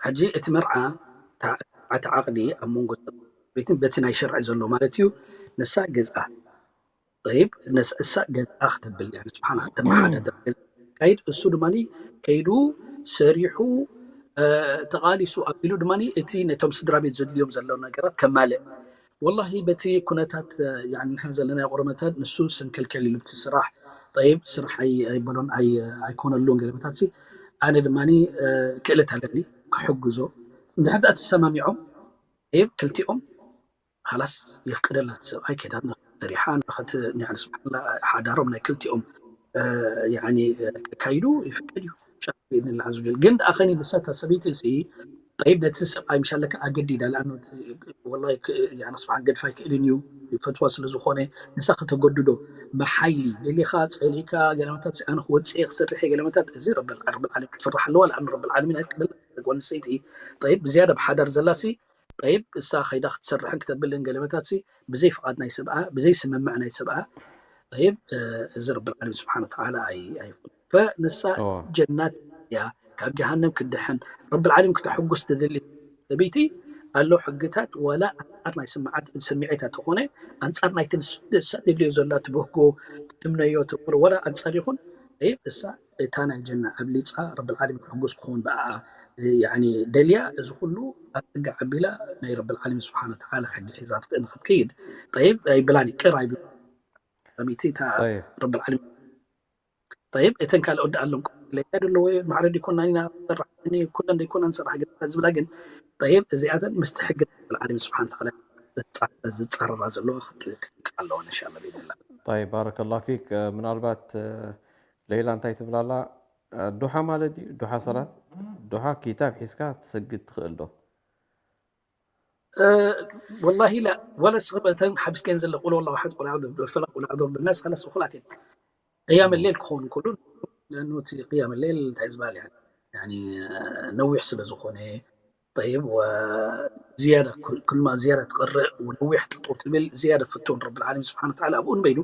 ሕጂ እቲ መርዓ እቲ ዓቕዲ ኣብ መንጎ ቤትን በቲ ናይ ሸርዒ ዘሎ ማለት እዩ ንሳ ገዝኣ ጠይብ ነስእሳ ገዝኣ ክተብል እያ ንስብሓና ከተመሓዳደር ገዛ ካይድ እሱ ድማ ከይዱ ሰሪሑ ተቓሊሱ ኣቢሉ ድማ እቲ ነቶም ስድራ ቤት ዘድልዮም ዘለዉ ነገራት ከማልእ ወላሂ በቲ ኩነታት ንሕና ዘለናዮ ቁረመታት ንሱ ስንክልክል ኢሉ ብቲ ስራሕ ጠይብ ስራሕ ኣይበሎን ኣይኮነሉን ገለመታት ሲ ኣነ ድማ ክእለት ኣለኒ ክሕግዞ እንድሕር ደኣ ተሰማሚዖም ጠይብ ክልቲኦም ኻላስ የፍቅደላ እቲ ሰብኣይ ከይዳ ሰሪሓ ንኸትስብሓላ ሓዳሮም ናይ ክልቲኦም ያኒ ከካይዱ ይፍቀድ እዩ። ብኢድኒላህ ዓዘ ወጀል። ግን ደኣ ኸኒ ንሳ እታ ሰበይቲ እሲ ጠይብ ነቲ ሰብኣይ ምሻለካ ኣገዲዳ ለኣኑ ወላሂ ስብሓን ገድፋ ኣይክእልን እዩ ይፈትዋ ስለ ዝኾነ ንሳ ከተገድዶ ብሓይሊ ደሊኻ ጸሊእካ ገለመታት ኣነ ክወፅእ ክሰርሕ ገለመታት እዚ ረብል ዓለሚን ክትፍራሕ ኣለዋ። ለኣኑ ረብል ዓለሚን ኣይፍቅደላ ጓል ኣንስተይቲ። ጠይብ ብዝያዳ ብሓዳር ዘላሲ ጠይብ እሳ ከይዳ ክትሰርሕን ክተብልን ገለመታት ብዘይ ፍቓድ ናይ ሰብኣ ብዘይ ስምምዕ ናይ ሰብኣ ጠይብ እዚ ረብል ዓለሚን ስብሓን ወተዓላ ኣይፍቅዶ። ፈንሳ ጀናት እያ ካብ ጀሃነም ክትድሕን ረብል ዓለሚን ክተሕጉስ ትደሊ ሰበይቲ ኣሎ ሕግታት ዋላ ኣንጻር ናይ ስምዓት ስምዒታ ተኾነ ኣንጻር ናይቲ ንሳ ደልዮ ዘላ ትብህጎ ትምነዮ ትብሎ ዋላ ኣንጻር ይኹን እሳ እታ ናይ ጀና ኣብሊጻ ረብል ዓለሚን ክሕጉስ ክኸውን ብኣ ደልያ እዚ ኩሉ ኣብ ሕጊ ዓቢላ ናይ ረብል ዓለሚን ስብሓን ወተዓላ ሕጊ ሒዛ ንክትከይድ ጠይብ ኣይብላን ቅር ኣይብላ ሰበይቲ እታ ረብል ዓለሚን ጠይብ እተን ካልኦት ደኣ ኣለንቆ ለያ ደለዎ ማዕረ ዲኮና ኢና ሰራሕ ኩለን ደይኮና ንሰራሕ ገዛ ዝብላ ግን ጠይብ እዚኣተን ምስቲ ሕጊ ረብል ዓለሚን ስብሓን ወተዓላ ዝጻረራ ዘለዋ ክትክልክል ኣለዋ እንሻላ ብኢድኒላህ። طيب بارك الله فيك ምናልባት ሌላ እንታይ ትብላላ ዱሓ ማለት እዩ ዱሓ ሰላት ዱሓ ኪታብ ሒዝካ ትሰግድ ትኽእል ዶ ወላሂ ላ ወላ ስኽበተን ሓቢስከን ዘለ ቁል ወላሁ ሓድ ቁል ዓውዱ ብፈላ ቁል ዓውዱ ብናስ ከላስ እኩላት እየን ቅያም ሌል ክኸውን ከሉ ለእኑ እቲ ቅያም ሌል እንታይ ዝበሃል ነዊሕ ስለ ዝኾነ ጠይብ ዝያዳ ኩልማ ዝያዳ ትቐርእ ነዊሕ ጥጡር ትብል ዝያዳ ፍትውን ረብል ዓለሚን ስብሓን ወተዓላ ኣብኡ ንበይኑ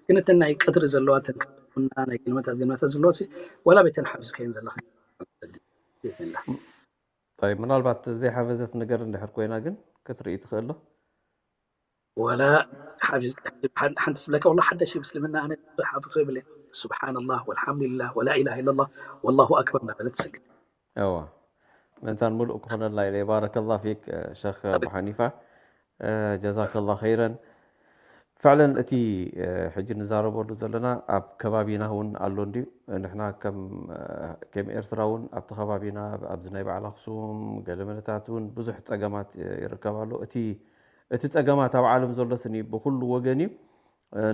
ግን እተን ናይ ቀትሪ ዘለዋ ተንከና ናይ ግልመታት ግልመታት ዘለዋ ወላ ቤተን ሓፊዝካየን ዘለኻ طيب ምናልባት ዘይሓፈዘት ነገር እንድሕር ኮይና ግን ክትርኢ ትኽእል ዶ ወላ ሓንቲ ስብለካ ወላ ሓደሽ ምስልምና ኣነ ብዙሕ ኣፍልጦ የብለይ ስብሓንላህ ወልሓምዱሊላህ ወላ ኢላሃ ኢለላህ ወላሁ ኣክበር እናበለት ትስግድ እዋ ምእንታን ሙሉእ ክኾነልና ኢለ ባረከላ ፊክ ሸክ ኣቡ ሓኒፋ ጀዛከላ ኸይረን ፍዕለን እቲ ሕጂ ንዛረበሉ ዘለና ኣብ ከባቢና እውን ኣሎ እንድዩ ንሕና ከም ከም ኤርትራ እውን ኣብቲ ከባቢና ኣብዚ ናይ በዓል ኣክሱም ገለመለታት እውን ብዙሕ ፀገማት ይርከብ ኣሎ እቲ እቲ ፀገማት ኣብ ዓለም ዘሎ ስኒ ብኩሉ ወገን እዩ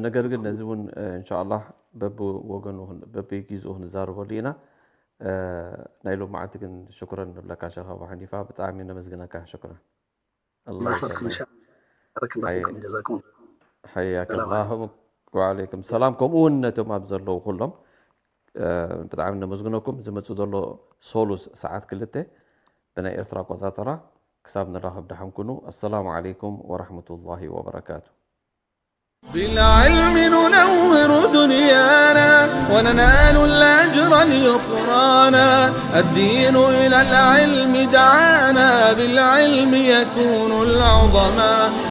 ነገር ግን ነዚ እውን እንሻላ በብወገኑ በብጊዝኡ ክንዛረበሉ ኢና ናይ ሎም መዓልቲ ግን ሽኩረን ንብለካ ሸክ ኣቡ ሓኒፋ ብጣዕሚ ነመስግነካ ሽኩረን ሓያከላ ወዓለይኩም ሰላም ከምኡ እውን ነቶም ኣብ ዘለዉ ኩሎም ብጣዕሚ ነመስግነኩም ዝመፁ ዘሎ ሶሉስ ሰዓት ክልተ ብናይ ኤርትራ ኣቆፃፅራ ክሳብ ንራኸብ ደሓን ኩኑ ኣሰላሙ ዓለይኩም ወራሕመቱላሂ ወበረካቱ بالعلم ننور دنيانا وننال الأجر اليخرانا الدين إلى العلم دعانا بالعلم يكون العظما